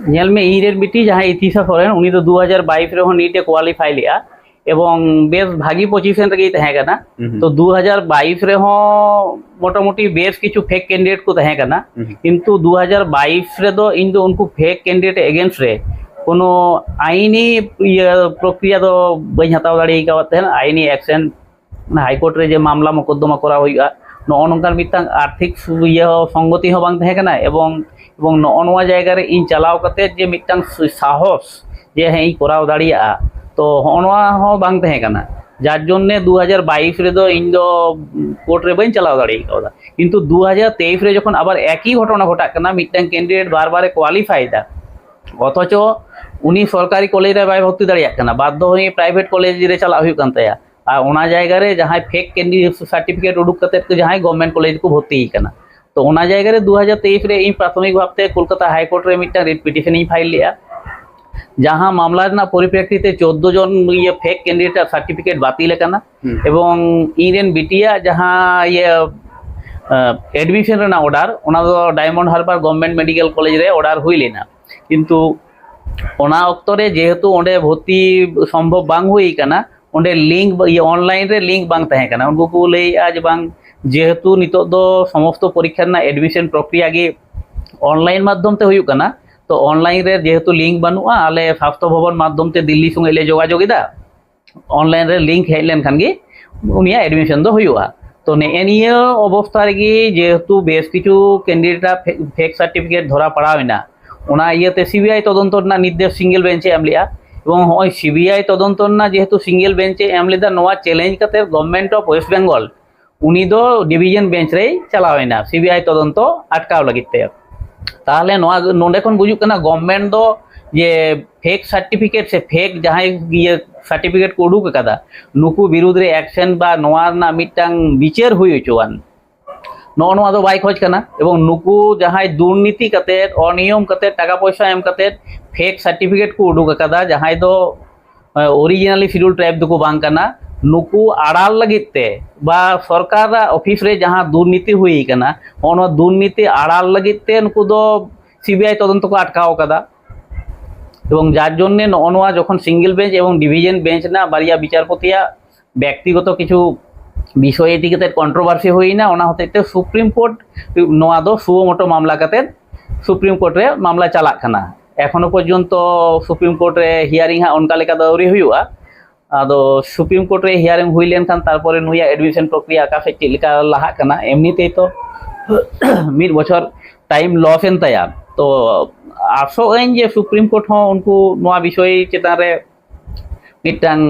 ᱧᱮᱞ ᱢᱮ, ᱤᱧ ᱨᱮᱱ ᱵᱤᱴᱤ ᱡᱟᱦᱟᱸᱭ ᱤᱛᱤᱥᱟ ᱥᱚᱨᱮᱱ, ᱩᱱᱤ ᱫᱚ ᱫᱩ ᱦᱟᱡᱟᱨ ᱵᱟᱭᱤᱥ ᱨᱮᱦᱚᱸ ᱱᱤᱴ ᱮ ᱠᱳᱣᱟᱞᱤᱯᱷᱟᱭ ᱞᱮᱫᱼᱟ ᱮᱵᱚᱝ ᱵᱮᱥ ᱵᱷᱟᱹᱜᱤ ᱯᱚᱡᱤᱥᱚᱱ ᱨᱮᱜᱮᱭ ᱛᱟᱦᱮᱸ ᱠᱟᱱᱟ᱾ ᱦᱩᱸ᱾ ᱛᱚ ᱫᱩ ᱦᱟᱡᱟᱨ ᱵᱟᱭᱤᱥ ᱨᱮᱦᱚᱸ ᱢᱚᱴᱟᱢᱩᱴᱤ ᱵᱮᱥ ᱠᱤᱪᱷᱩ ᱯᱷᱮᱠ ᱠᱮᱱᱰᱤᱰᱮᱴ ᱠᱚ ᱛᱟᱦᱮᱸ ᱠᱟᱱᱟ, ᱦᱩᱸ᱾ ᱠᱤᱱᱛᱩ ᱫᱩ ᱦᱟᱡᱟᱨ ᱵᱟᱭᱤᱥ ᱨᱮᱫᱚ ᱤᱧ ᱫᱚ ᱩᱱᱠᱩ ᱯᱷᱮᱠ ᱠᱮᱱᱰᱤᱰᱮᱴ ᱮᱜᱮᱱᱥᱴ ᱨᱮ ᱠᱳᱱᱳ ᱟᱭᱤᱱᱤ ᱤᱭᱟᱹ ᱯᱨᱚᱠᱨᱤᱭᱟ ᱫᱚ ᱵᱟᱹᱧ ᱦᱟᱛᱟᱣ ᱫᱟᱲᱮ ᱟᱠᱟᱫ ᱛᱟᱦᱮᱸᱱ, ᱟᱭᱤᱱᱤ ᱮᱠᱥᱮᱱ, ᱦᱟᱭᱠᱳᱨᱴ ᱨᱮ ᱡᱮ ᱢᱟᱢᱞᱟ ᱢᱚᱠᱚᱫᱫᱚᱢᱟ ᱠᱚᱨᱟᱣ ᱦᱩᱭᱩᱜᱼᱟ, ᱱᱚᱜᱼᱚ ᱱᱚᱝᱠᱟᱱ ᱢᱤᱫᱴᱟᱝ ᱟᱨᱛᱷᱤᱠ ᱥᱩ- ᱤᱭᱟᱹ ᱦᱚᱸ, ᱥᱚᱝᱜᱚᱛᱤ ᱦᱚᱸ ᱵᱟᱝ ᱛᱟᱦᱮᱸ ᱠᱟᱱᱟ᱾ ᱮᱵᱚᱝ ᱮᱵᱚᱝ ᱱᱚᱜᱼᱚ ᱱᱚᱣᱟ ᱡᱟᱭᱜᱟ ᱨᱮ ᱤᱧ ᱪᱟᱞᱟᱣ ᱠᱟᱛᱮ ᱡᱮ ᱢᱤᱫᱴᱟᱝ ᱥᱩ- ᱥᱟᱦᱚᱥ ᱡᱮ ᱦᱮᱸ ᱤᱧ ᱠᱚᱨᱟᱣ ᱫᱟᱲᱮᱭᱟᱜᱼᱟ, ᱛᱚ ᱦᱚᱸᱜᱼᱚ ᱱᱚᱣᱟ ᱦᱚᱸ ᱵᱟᱝ ᱛᱟᱦᱮᱸ ᱠᱟᱱᱟ᱾ ᱡᱟᱨ ᱡᱚᱱᱱᱮ ᱫᱩ ᱦᱟᱡᱟᱨ ᱵᱟᱭᱤᱥ ᱨᱮᱫᱚ ᱤᱧ ᱫᱚ ᱠᱳᱨᱴ ᱨᱮ ᱵᱟᱹᱧ ᱪᱟᱞᱟᱣ ᱫᱟᱲᱮ ᱠᱟᱣᱫᱟ᱾ ᱠᱤᱱᱛᱩ ᱫᱩ ᱦᱟᱡᱟᱨ ᱛᱮᱭᱤᱥ ᱨᱮ ᱡᱚᱠᱷᱚᱱ ᱟᱵᱟᱨ ᱮᱠᱤ ᱜᱷᱚᱴᱚᱱᱟ ᱜᱷᱚᱴᱟᱜ ᱠᱟᱱᱟ, ᱢᱤᱫᱴᱟᱝ ᱠᱮᱱᱰᱤᱰᱮᱴ ᱵᱟᱨ ᱵᱟᱨᱮ ᱠᱳᱣᱟᱞᱤᱯᱷᱟᱭ ᱮᱫᱟ, ᱚᱛᱷᱚᱪᱚ ᱩᱱᱤ ᱥᱚᱨᱠᱟᱨᱤ ᱠᱚᱞᱮᱡᱽ ᱨᱮ ᱵᱟᱭ ᱵᱷᱚᱨᱛᱤ ᱫᱟᱲᱮᱭᱟᱜ ᱠᱟᱱᱟ, ᱵᱟᱫᱽᱫᱷᱚ ᱦᱚᱭᱮ ᱯᱨᱟᱭᱵᱷᱮᱴ ᱠᱚᱞᱮᱡᱽ ᱨᱮ ᱪᱟᱞᱟᱜ ᱦᱩᱭᱩᱜ ᱠᱟᱱ ᱛᱟᱭᱟ᱾ ᱟᱨ ᱚᱱᱟ ᱡᱟᱭᱜᱟ ᱨᱮ ᱡᱟᱦᱟᱸᱭ ᱯᱷᱮᱠ ᱠᱮᱱᱰᱤᱰᱮᱴ ᱥᱟᱨᱴᱤᱯᱷᱤᱠᱮᱴ ᱩᱰᱩᱠ ᱠᱟᱛᱮ ᱠᱚ ᱡᱟᱦᱟᱸᱭ ᱜᱚᱵᱷᱢᱮᱱᱴ ᱠᱚᱞᱮᱡᱽ ᱨᱮᱠᱚ ᱵᱷᱚᱨᱛᱤ ᱠᱟᱱᱟ᱾ ᱛᱚ ᱚᱱᱟ ᱡᱟᱭᱜᱟ ᱨᱮ ᱫᱩ ᱦᱟᱡᱟᱨ ᱛᱮᱭᱤᱥ ᱨᱮ ᱤᱧ ᱯᱨᱟᱛᱷᱚᱢᱤᱠ ᱵᱷᱟᱵᱽᱛᱮ ᱠᱳᱞᱠᱟᱛᱟ ᱦᱟᱭᱠᱳᱨᱴ ᱨᱮ ᱢᱤᱫᱴᱟᱝ ᱨᱤᱴ ᱯᱤᱴᱤᱥᱚᱱ ᱤᱧ ᱯᱷᱟᱭᱤᱞ ᱞᱮᱫᱼᱟ, ᱡᱟᱦᱟᱸ ᱢᱟᱢᱞᱟ ᱨᱮᱱᱟᱜ ᱯᱚᱨᱤᱯᱨᱮᱠᱠᱷᱤᱛᱮ ᱪᱳᱫᱽᱫᱳ ᱡᱚᱱ ᱤᱭᱟᱹ ᱯᱷᱮᱠ ᱠᱮᱱᱰᱤᱰᱮᱴ ᱟᱜ ᱥᱟᱨᱴᱤᱯᱷᱤᱠᱮᱴ ᱵᱟᱹᱛᱤᱞ ᱟᱠᱟᱱᱟ᱾ ᱦᱩᱸ᱾ ᱮᱵᱚᱝ ᱤᱧ ᱨᱮᱱ ᱵᱤᱴᱤᱭᱟᱜ ᱡᱟᱦᱟᱸ ᱤᱭᱟᱹ ᱮᱰᱢᱤᱥᱚᱱ ᱨᱮᱱᱟᱜ ᱚᱰᱟᱨ, ᱚᱱᱟ ᱫᱚ ᱰᱟᱭᱢᱚᱱᱰ ᱦᱟᱨᱵᱟᱨ ᱜᱚᱵᱷᱢᱮᱱᱴ ᱢᱮᱰᱤᱠᱮᱞ ᱠᱚᱞᱮᱡᱽ ᱨᱮ ᱚᱰᱟᱨ ᱦᱩᱭ ᱞᱮᱱᱟ, ᱠᱤᱱᱛᱩ ᱚᱱᱟ ᱚᱠᱛᱚ ᱨᱮ ᱡᱮᱦᱮᱛᱩ ᱚᱸᱰᱮ ᱵᱷᱚᱨᱛᱤ ᱥᱚᱢᱵᱷᱚᱵ ᱵᱟᱝ ᱦᱩᱭ ᱠᱟᱱᱟ, ᱚᱸᱰᱮ ᱞᱤᱝᱠ ᱤᱭᱟᱹ ᱚᱱᱞᱟᱭᱤᱱ ᱨᱮ ᱞᱤᱝᱠ ᱵᱟᱝ ᱛᱟᱦᱮᱸ ᱠᱟᱱᱟ᱾ ᱩᱱᱠᱩ ᱠᱚ ᱞᱟᱹᱭᱮᱜᱼᱟ ᱡᱮ ᱵᱟᱝ, ᱡᱮᱦᱮᱛᱩ ᱱᱤᱛᱚᱜ ᱫᱚ ᱥᱚᱢᱚᱥᱛᱚ ᱯᱚᱨᱤᱠᱠᱷᱟ ᱨᱮᱱᱟᱜ ᱮᱰᱢᱤᱥᱚᱱ ᱯᱨᱚᱠᱨᱤᱭᱟ ᱜᱮ ᱚᱱᱞᱟᱭᱤᱱ ᱢᱟᱫᱽᱫᱷᱚᱢ ᱛᱮ ᱦᱩᱭᱩᱜ ᱠᱟᱱᱟ, ᱛᱚ ᱚᱱᱞᱟᱭᱤᱱ ᱨᱮ ᱡᱮᱦᱮᱛᱩ ᱞᱤᱝᱠ ᱵᱟᱹᱱᱩᱜᱼᱟ, ᱟᱞᱮ ᱥᱟᱥᱛᱷᱚ ᱵᱷᱚᱵᱚᱱ ᱢᱟᱫᱽᱫᱷᱚᱢ ᱛᱮ ᱫᱤᱞᱞᱤ ᱥᱚᱸᱜᱮ ᱞᱮ ᱡᱳᱜᱟᱡᱳᱜᱽ ᱮᱫᱟ᱾ ᱚᱱᱞᱟᱭᱤᱱ ᱨᱮ ᱞᱤᱝᱠ ᱦᱮᱡ ᱞᱮᱱᱠᱷᱟᱱ ᱜᱮ ᱩᱱᱤᱭᱟᱜ ᱮᱰᱢᱤᱥᱚᱱ ᱫᱚ ᱦᱩᱭᱩᱜᱼᱟ᱾ ᱛᱚ ᱱᱮᱜᱼᱮ ᱱᱤᱭᱟᱹ ᱚᱵᱚᱥᱛᱷᱟ ᱨᱮᱜᱮ ᱡᱮᱦᱮᱛᱩ ᱵᱮᱥ ᱠᱤᱪᱷᱩ ᱠᱮᱱᱰᱤᱰᱮᱴᱟᱜ ᱯᱷᱮᱠ ᱥᱟᱨᱴᱤᱯᱷᱤᱠᱮᱴ ᱫᱷᱚᱨᱟ ᱯᱟᱲᱟᱣ ᱮᱱᱟ, ᱚᱱᱟ ᱤᱭᱟᱹᱛᱮ ᱥᱤᱵᱤᱟᱭ ᱛᱚᱫᱚᱱᱛᱚ ᱨᱮᱱᱟᱜ ᱱᱤᱨᱫᱮᱥ ᱥᱤᱝᱜᱮᱞ ᱵᱮᱧᱪ ᱮ ᱮᱢ ᱞᱮᱫᱼᱟ᱾ ᱮᱵᱚᱝ ᱱᱚᱜᱼᱚᱭ ᱥᱤᱵᱤᱟᱭ ᱛᱚᱫᱚᱱᱛᱚ ᱨᱮᱱᱟᱜ ᱡᱮᱦᱮᱛᱩ ᱥᱤᱝᱜᱮᱞ ᱵᱮᱧᱪ ᱮ ᱮᱢ ᱞᱮᱫᱟ, ᱱᱚᱣᱟ ᱪᱮᱞᱮᱧᱡᱽ ᱠᱟᱛᱮ ᱜᱚᱵᱷᱢᱮᱱᱴ ᱚᱯᱷ ᱳᱭᱮᱥᱴ ᱵᱮᱝᱜᱚᱞ ᱩᱱᱤ ᱫᱚ ᱰᱤᱵᱷᱤᱡᱚᱱ ᱵᱮᱧᱪ ᱨᱮᱭ ᱪᱟᱞᱟᱣ ᱮᱱᱟ ᱥᱤᱵᱤᱟᱭ ᱛᱚᱫᱚᱱᱛᱚ ᱟᱴᱠᱟᱣ ᱞᱟᱹᱜᱤᱫ ᱛᱮ᱾ ᱛᱟᱦᱚᱞᱮ ᱱᱚᱣᱟ ᱱᱚᱰᱮ ᱠᱷᱚᱱ ᱵᱩᱡᱩᱜ ᱠᱟᱱᱟ ᱜᱚᱵᱷᱢᱮᱱᱴ ᱫᱚ ᱡᱮ ᱯᱷᱮᱠ ᱥᱟᱨᱴᱤᱯᱷᱤᱠᱮᱴ ᱥᱮ ᱯᱷᱮᱠ ᱡᱟᱦᱟᱸᱭ ᱤᱭᱟᱹ ᱥᱟᱨᱴᱤᱯᱷᱤᱠᱮᱴ ᱠᱚ ᱩᱰᱩᱠ ᱟᱠᱟᱫᱟ, ᱱᱩᱠᱩ ᱵᱤᱨᱩᱫᱽ ᱨᱮ ᱮᱠᱥᱮᱱ ᱵᱟ ᱱᱚᱣᱟ ᱨᱮᱱᱟᱜ ᱢᱤᱫᱴᱟᱝ ᱵᱤᱪᱟᱹᱨ ᱦᱩᱭ ᱦᱚᱪᱚᱣᱟᱱ, ᱱᱚᱜᱼᱚ ᱱᱚᱣᱟ ᱫᱚ ᱵᱟᱭ ᱠᱷᱚᱡᱽ ᱠᱟᱱᱟ᱾ ᱮᱵᱚᱝ ᱱᱩᱠᱩ ᱡᱟᱦᱟᱸᱭ ᱫᱩᱨᱱᱤᱛᱤ ᱠᱟᱛᱮᱫ, ᱚᱱᱤᱭᱚᱢ ᱠᱟᱛᱮᱫ, ᱴᱟᱠᱟ ᱯᱚᱭᱥᱟ ᱮᱢ ᱠᱟᱛᱮᱫ ᱯᱷᱮᱠ ᱥᱟᱨᱴᱤᱯᱷᱤᱠᱮᱴ ᱠᱚ ᱩᱰᱩᱠ ᱟᱠᱟᱫᱟ, ᱡᱟᱦᱟᱸᱭ ᱫᱚ ᱚᱨᱤᱡᱤᱱᱟᱞᱤ ᱥᱤᱰᱩᱞ ᱴᱨᱟᱭᱤᱵᱽ ᱫᱚᱠᱚ ᱵᱟᱝ ᱠᱟᱱᱟ, ᱱᱩᱠᱩ ᱟᱲᱟᱞ ᱞᱟᱹᱜᱤᱫ ᱛᱮ ᱵᱟ ᱥᱚᱨᱠᱟᱨᱟᱜ ᱚᱯᱷᱤᱥ ᱨᱮ ᱡᱟᱦᱟᱸ ᱫᱩᱨᱱᱤᱛᱤ ᱦᱩᱭ ᱠᱟᱱᱟ, ᱱᱚᱜᱼᱚ ᱱᱚᱣᱟ ᱫᱩᱨᱱᱤᱛᱤ ᱟᱲᱟᱞ ᱞᱟᱹᱜᱤᱫ ᱛᱮ ᱱᱩᱠᱩ ᱫᱚ ᱥᱤᱵᱤᱟᱭ ᱛᱚᱫᱚᱱᱛᱚ ᱠᱚ ᱟᱴᱠᱟᱣ ᱟᱠᱟᱫᱟ᱾ ᱮᱵᱚᱝ ᱡᱟᱨ ᱡᱚᱱᱱᱮ ᱱᱚᱜᱼᱚ ᱱᱚᱣᱟ ᱡᱚᱠᱷᱚᱱ ᱥᱤᱝᱜᱮᱞ ᱵᱮᱧᱪ ᱮᱵᱚᱝ ᱰᱤᱵᱷᱤᱡᱚᱱ ᱵᱮᱧᱪ ᱨᱮᱱᱟᱜ ᱵᱟᱨᱭᱟ ᱵᱤᱪᱟᱨᱯᱚᱛᱤᱭᱟᱜ ᱵᱮᱠᱛᱤᱜᱚᱛᱚ ᱠᱤᱪᱷᱩ ᱵᱤᱥᱚᱭ ᱤᱫᱤ ᱠᱟᱛᱮ ᱠᱚᱱᱴᱨᱳᱵᱷᱟᱨᱥᱤ ᱦᱩᱭᱱᱟ, ᱚᱱᱟ ᱦᱚᱛᱮᱡ ᱛᱮ ᱥᱩᱯᱨᱤᱢ ᱠᱳᱨᱴ ᱱᱚᱣᱟ ᱫᱚ ᱥᱩᱣᱳ ᱢᱳᱴᱳ ᱢᱟᱢᱞᱟ ᱠᱟᱛᱮ ᱥᱩᱯᱨᱤᱢ ᱠᱳᱨᱴ ᱨᱮ ᱢᱟᱢᱞᱟ ᱪᱟᱞᱟᱜ ᱠᱟᱱᱟ᱾ ᱮᱠᱷᱚᱱᱳ ᱯᱚᱨᱡᱚᱱᱛᱚ ᱥᱩᱯᱨᱤᱢ ᱠᱳᱨᱴ ᱨᱮ ᱦᱤᱭᱟᱨᱤᱝ ᱦᱟᱸᱜ ᱚᱱᱠᱟ ᱞᱮᱠᱟ ᱫᱚ ᱟᱹᱣᱨᱤ ᱦᱩᱭᱩᱜᱼᱟ᱾ ᱟᱫᱚ ᱥᱩᱯᱨᱤᱢ ᱠᱳᱨᱴ ᱨᱮ ᱦᱤᱭᱟᱨᱤᱝ ᱦᱩᱭ ᱞᱮᱱᱠᱷᱟᱱ ᱛᱟᱨᱯᱚᱨᱮ ᱱᱩᱭᱟᱜ ᱮᱰᱢᱤᱥᱚᱱ ᱯᱨᱚᱠᱨᱤᱭᱟ ᱚᱠᱟ ᱥᱮᱫ ᱪᱮᱫ ᱞᱮᱠᱟ ᱞᱟᱦᱟᱜ ᱠᱟᱱᱟ, ᱮᱢᱱᱤ ᱛᱮ ᱛᱚ ᱢᱤᱫ ᱵᱚᱪᱷᱚᱨ ᱴᱟᱭᱤᱢ ᱞᱚᱥ ᱮᱱ ᱛᱟᱭᱟ᱾ ᱛᱚ ᱟᱥᱚᱜ ᱟᱹᱧ ᱡᱮ ᱥᱩᱯᱨᱤᱢ ᱠᱳᱨᱴ ᱦᱚᱸ ᱩᱱᱠᱩ ᱱᱚᱣᱟ ᱵᱤᱥᱚᱭ ᱪᱮᱛᱟᱱ ᱨᱮ ᱢᱤᱫᱴᱟᱝ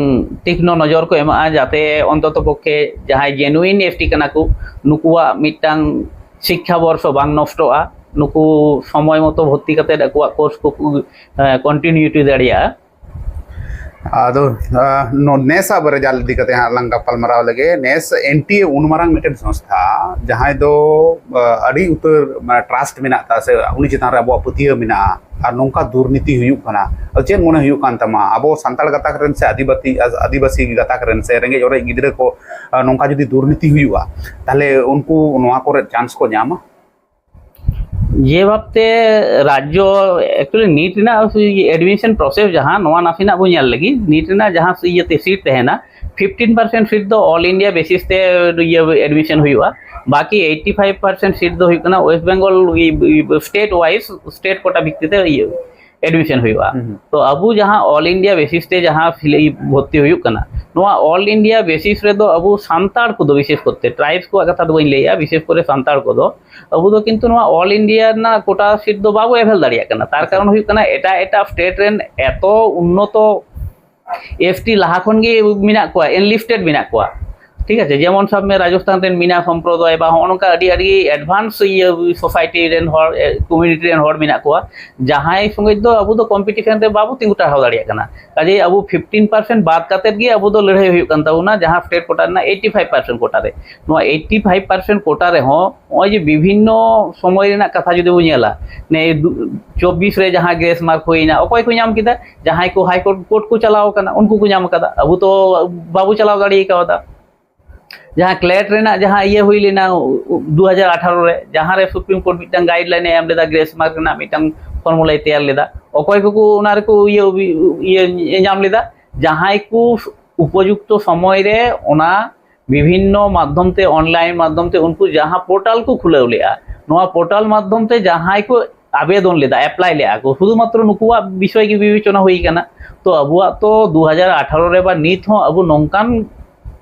ᱛᱤᱠᱷᱱᱚ ᱱᱚᱡᱚᱨ ᱠᱚ ᱮᱢᱟᱜᱼᱟ, ᱡᱟᱛᱮ ᱚᱱᱛᱚᱛᱚ ᱯᱚᱠᱠᱷᱮ ᱡᱟᱦᱟᱸᱭ ᱡᱮᱱᱩᱭᱤᱱ ᱮᱥᱴᱤ ᱠᱟᱱᱟ ᱠᱚ, ᱱᱩᱠᱩᱣᱟᱜ ᱢᱤᱫᱴᱟᱝ ᱥᱤᱠᱠᱷᱟ ᱵᱚᱨᱥᱚ ᱵᱟᱝ ᱱᱚᱥᱴᱚᱜᱼᱟ, ᱱᱩᱠᱩ ᱥᱚᱢᱚᱭ ᱢᱚᱛᱚ ᱵᱷᱚᱨᱛᱤ ᱠᱟᱛᱮ ᱟᱠᱚᱣᱟᱜ ᱠᱳᱨᱥ ᱠᱚ ᱠᱚᱱᱴᱤᱱᱤᱭᱩᱴᱤ ᱫᱟᱲᱮᱭᱟᱜᱼᱟ᱾ ᱟᱫᱚ ᱟᱸ, ᱱᱚ- ᱱᱮᱥᱟᱜ ᱨᱮᱡᱟᱞᱴ ᱤᱫᱤ ᱠᱟᱛᱮ ᱦᱟᱸᱜ ᱞᱟᱝ ᱜᱟᱯᱟᱞ ᱢᱟᱨᱟᱣ ᱞᱮᱜᱮ᱾ ᱱᱮᱥ ᱮᱱ ᱴᱤ ᱮ ᱩᱱ ᱢᱟᱨᱟᱝ ᱢᱤᱫᱴᱮᱱ ᱥᱚᱝᱥᱛᱷᱟ, ᱡᱟᱦᱟᱸᱭ ᱫᱚ ᱟᱸ, ᱟᱹᱰᱤ ᱩᱛᱟᱹᱨ ᱢᱟᱱᱮ ᱴᱨᱟᱥᱴ ᱢᱮᱱᱟᱜ ᱛᱟᱭ ᱥᱮ ᱩᱱᱤ ᱪᱮᱛᱟᱱ ᱨᱮ ᱟᱵᱚᱣᱟᱜ ᱯᱟᱹᱛᱭᱟᱹᱣ ᱢᱮᱱᱟᱜᱼᱟ, ᱟᱨ ᱱᱚᱝᱠᱟ ᱫᱩᱨᱱᱤᱛᱤ ᱦᱩᱭᱩᱜ ᱠᱟᱱᱟ, ᱟᱫᱚ ᱪᱮᱫ ᱢᱚᱱᱮ ᱦᱩᱭᱩᱜ ᱠᱟᱱ ᱛᱟᱢᱟ? ᱟᱵᱚ ᱥᱟᱱᱛᱟᱲ ᱜᱟᱛᱟᱠ ᱨᱮᱱ ᱥᱮ ᱟᱹᱫᱤᱵᱟᱹᱥᱤ ᱟᱹᱫᱤᱵᱟᱹᱥᱤ ᱜᱟᱛᱟᱠ ᱨᱮᱱ ᱥᱮ ᱨᱮᱸᱜᱮᱡ ᱚᱨᱮᱡ ᱜᱤᱫᱽᱨᱟᱹ ᱠᱚ ᱟᱸ, ᱱᱚᱝᱠᱟ ᱡᱩᱫᱤ ᱫᱩᱨᱱᱤᱛᱤ ᱦᱩᱭᱩᱜᱼᱟ, ᱛᱟᱦᱚᱞᱮ ᱩᱱᱠᱩ ᱱᱚᱣᱟ ᱠᱚᱨᱮ ᱪᱟᱱᱥ ᱠᱚ ᱧᱟᱢᱟ? ᱡᱮ ᱵᱷᱟᱵᱛᱮ ᱨᱟᱡᱽᱡᱚ ᱮᱠᱪᱩᱭᱮᱞᱤ ᱱᱤᱴ ᱨᱮᱱᱟᱜ ᱮᱰᱢᱤᱥᱚᱱ ᱯᱨᱚᱥᱮᱥ ᱡᱟᱦᱟᱸ, ᱱᱚᱣᱟ ᱱᱟᱥᱮᱱᱟᱜ ᱵᱚᱱ ᱧᱮᱞ ᱞᱟᱹᱜᱤᱫ᱾ ᱱᱤᱴ ᱨᱮᱱᱟᱜ ᱡᱟᱦᱟᱸ ᱤᱭᱟᱹᱛᱮ ᱥᱤᱴ ᱛᱟᱦᱮᱱᱟ, ᱯᱷᱤᱯᱴᱤᱱ ᱯᱟᱨᱥᱮᱱᱴ ᱥᱤᱴ ᱫᱚ ᱚᱞ ᱤᱱᱰᱤᱭᱟ ᱵᱮᱥᱤᱥ ᱛᱮ ᱤᱭᱟᱹ ᱮᱰᱢᱤᱥᱚᱱ ᱦᱩᱭᱩᱜᱼᱟ᱾ ᱵᱟᱠᱤ ᱮᱭᱤᱴᱤ ᱯᱷᱟᱭᱤᱵᱷ ᱯᱟᱨᱥᱮᱱᱴ ᱥᱤᱴ ᱫᱚ ᱦᱩᱭᱩᱜ ᱠᱟᱱᱟ west Bengal state wise, state quota ᱵᱷᱤᱛᱛᱤ ᱛᱮ ᱤᱭᱟᱹ ᱮᱰᱢᱤᱥᱚᱱ ᱦᱩᱭᱩᱜᱼᱟ᱾ ᱦᱩᱸ᱾ ᱛᱚ ᱟᱵᱚ ᱡᱟᱦᱟᱸ ᱚᱞ ᱤᱱᱰᱤᱭᱟ ᱵᱮᱥᱤᱥ ᱛᱮ ᱡᱟᱦᱟᱸ ᱯᱷᱤᱞ- ᱵᱷᱚᱨᱛᱤ ᱦᱩᱭᱩᱜ ᱠᱟᱱᱟ, ᱱᱚᱣᱟ ᱚᱞ ᱤᱱᱰᱤᱭᱟ ᱵᱮᱥᱤᱥ ᱨᱮᱫᱚ ᱟᱵᱚ ᱥᱟᱱᱛᱟᱲ ᱠᱚᱫᱚ, ᱵᱤᱥᱮᱥ ᱠᱚᱨᱛᱮ ᱴᱨᱟᱭᱤᱵᱽᱥ ᱠᱚᱣᱟᱜ ᱠᱟᱛᱷᱟ ᱫᱚ ᱵᱟᱹᱧ ᱞᱟᱹᱭᱮᱜᱼᱟ, ᱵᱤᱥᱮᱥ ᱠᱚᱨᱮ ᱥᱟᱱᱛᱟᱲ ᱠᱚᱫᱚ ᱟᱵᱚ ᱫᱚ ᱠᱤᱱᱛᱩ ᱱᱚᱣᱟ ᱚᱞ ᱤᱱᱰᱤᱭᱟ ᱨᱮᱱᱟᱜ ᱠᱳᱴᱟ ᱥᱤᱴ ᱫᱚ ᱵᱟᱵᱚ ᱮᱵᱷᱮᱞ ᱫᱟᱲᱮᱭᱟᱜ ᱠᱟᱱᱟ᱾ ᱛᱟᱨ ᱠᱟᱨᱚᱱ ᱦᱩᱭᱩᱜ ᱠᱟᱱᱟ, ᱮᱴᱟᱜ ᱮᱴᱟᱜ ᱥᱴᱮᱴ ᱨᱮᱱ ᱮᱛᱚ ᱩᱱᱱᱚᱛᱚ ᱮᱥᱴᱤ ᱞᱟᱦᱟ ᱠᱷᱚᱱ ᱜᱮ ᱢᱮᱱᱟᱜ ᱠᱚᱣᱟ, ᱮᱱᱞᱤᱥᱴᱮᱰ ᱢᱮᱱᱟᱜ ᱠᱚᱣᱟ᱾ ᱴᱷᱤᱠ ᱟᱪᱷᱮ, ᱡᱮᱢᱚᱱ ᱥᱟᱵ ᱢᱮ, ᱨᱟᱡᱚᱥᱛᱷᱟᱱ ᱨᱮᱱ ᱢᱤᱱᱟ ᱥᱚᱢᱯᱨᱚᱫᱟᱭ ᱵᱟ ᱦᱚᱸᱜᱼᱚ ᱱᱚᱝᱠᱟ ᱟᱹᱰᱤ ᱟᱹᱰᱤ ᱮᱰᱵᱷᱟᱱᱥ ᱤᱭᱟᱹ ᱥᱳᱥᱟᱭᱴᱤ ᱨᱮᱱ ᱦᱚᱲ, ᱠᱚᱢᱤᱭᱩᱱᱤᱴᱤ ᱨᱮᱱ ᱦᱚᱲ ᱢᱮᱱᱟᱜ ᱠᱚᱣᱟ, ᱡᱟᱦᱟᱸᱭ ᱥᱚᱸᱜᱮ ᱫᱚ ᱟᱵᱚ ᱫᱚ ᱠᱚᱢᱯᱤᱴᱤᱥᱚᱱ ᱨᱮ ᱵᱟᱵᱚ ᱛᱤᱸᱜᱩ ᱴᱟᱨᱦᱟᱣ ᱫᱟᱲᱮᱭᱟᱜ ᱠᱟᱱᱟ᱾ ᱠᱟᱡᱮ ᱟᱵᱚ ᱯᱷᱤᱯᱴᱤᱱ ᱯᱟᱨᱥᱮᱱᱴ ᱵᱟᱫ ᱠᱟᱛᱮᱫ ᱜᱮ ᱟᱵᱚ ᱫᱚ ᱞᱟᱹᱲᱦᱟᱹᱭ ᱦᱩᱭᱩᱜ ᱠᱟᱱ ᱛᱟᱵᱚᱱᱟ, ᱡᱟᱦᱟᱸ ᱥᱴᱮᱴ ᱠᱳᱴᱟ ᱨᱮᱱᱟᱜ ᱮᱭᱤᱴᱤ ᱯᱷᱟᱭᱤᱵᱷ ᱯᱟᱨᱥᱮᱱᱴ ᱠᱳᱴᱟ ᱨᱮ᱾ ᱱᱚᱣᱟ ᱮᱭᱤᱴᱤ ᱯᱷᱟᱭᱤᱵᱷ ᱯᱟᱨᱥᱮᱱᱴ ᱠᱳᱴᱟ ᱨᱮᱦᱚᱸ ᱱᱚᱜᱼᱚᱭ ᱡᱮ ᱵᱤᱵᱷᱤᱱᱱᱚ ᱥᱚᱢᱚᱭ ᱨᱮᱱᱟᱜ ᱠᱟᱛᱷᱟ ᱡᱩᱫᱤ ᱵᱚᱱ ᱧᱮᱞᱟ, ᱱᱮ ᱫᱩ- ᱪᱚᱵᱵᱤᱥ ᱨᱮ ᱡᱟᱦᱟᱸ ᱜᱨᱮᱥ ᱢᱟᱨᱠ ᱦᱩᱭᱱᱟ, ᱚᱠᱚᱭ ᱠᱚ ᱧᱟᱢ ᱠᱮᱫᱟ? ᱡᱟᱦᱟᱸᱭ ᱠᱚ ᱦᱟᱭ ᱠᱳᱨᱴ, ᱠᱳᱨᱴ ᱠᱚ ᱪᱟᱞᱟᱣ ᱟᱠᱟᱱᱟ, ᱩᱱᱠᱩ ᱠᱚ ᱧᱟᱢ ᱟᱠᱟᱫᱟ᱾ ᱟᱵᱚ ᱛᱚ ᱵᱟᱵᱚ ᱪᱟᱞᱟᱣ ᱫᱟᱲᱮ ᱠᱟᱣᱫᱟ᱾ ᱡᱟᱦᱟᱸ ᱠᱞᱮᱴ ᱨᱮᱱᱟᱜ ᱡᱟᱦᱟᱸ ᱤᱭᱟᱹ ᱦᱩᱭ ᱞᱮᱱᱟ ᱫᱩ ᱦᱟᱡᱟᱨ ᱟᱴᱷᱟᱨᱚ ᱨᱮ, ᱡᱟᱦᱟᱸ ᱨᱮ ᱥᱩᱯᱨᱤᱢ ᱠᱳᱨᱴ ᱢᱤᱫᱴᱟᱝ ᱜᱟᱭᱤᱰᱞᱟᱭᱤᱱ ᱮ ᱮᱢ ᱞᱮᱫᱟ, ᱜᱨᱮᱥ ᱢᱟᱨᱠ ᱨᱮᱱᱟᱜ ᱢᱤᱫᱴᱟᱝ ᱯᱷᱚᱨᱢᱩᱞᱟᱭ ᱛᱮᱭᱟᱨ ᱞᱮᱫᱟ᱾ ᱚᱠᱚᱭ ᱠᱚᱠᱚ ᱚᱱᱟ ᱨᱮᱠᱚ ᱤᱭᱟᱹ ᱤᱭᱟᱹ ᱧᱟᱢ ᱞᱮᱫᱟ? ᱡᱟᱦᱟᱸᱭ ᱠᱚ ᱩᱯᱚᱡᱩᱠᱛᱚ ᱥᱚᱢᱚᱭ ᱨᱮ ᱚᱱᱟ ᱵᱤᱵᱷᱤᱱᱱᱚ ᱢᱟᱫᱽᱫᱷᱚᱢ ᱛᱮ, ᱚᱱᱞᱟᱭᱤᱱ ᱢᱟᱫᱽᱫᱷᱚᱢ ᱛᱮ ᱩᱱᱠᱩ ᱡᱟᱦᱟᱸ ᱯᱳᱨᱴᱟᱞ ᱠᱚ ᱠᱷᱩᱞᱟᱹᱣ ᱞᱮᱫᱼᱟ, ᱱᱚᱣᱟ ᱯᱳᱨᱴᱟᱞ ᱢᱟᱫᱽᱫᱷᱚᱢ ᱛᱮ ᱡᱟᱦᱟᱸᱭ ᱠᱚ ᱟᱵᱮᱫᱚᱱ ᱞᱮᱫᱟ, ᱮᱯᱞᱟᱭ ᱞᱮᱫᱼᱟ ᱠᱚ, ᱥᱩᱫᱷᱩᱢᱟᱛᱨᱚ ᱱᱩᱠᱩᱣᱟᱜ ᱵᱤᱥᱚᱭ ᱜᱮ ᱵᱤᱵᱮᱪᱚᱱᱟ ᱦᱩᱭ ᱟᱠᱟᱱᱟ᱾ ᱛᱚ ᱟᱵᱚᱣᱟᱜ ᱛᱚ ᱫᱩ ᱦᱟᱡᱟᱨ ᱟᱴᱷᱟᱨᱚ ᱨᱮ ᱵᱟ ᱱᱤᱛ ᱦᱚᱸ ᱟᱵᱚ ᱱᱚᱝᱠᱟᱱ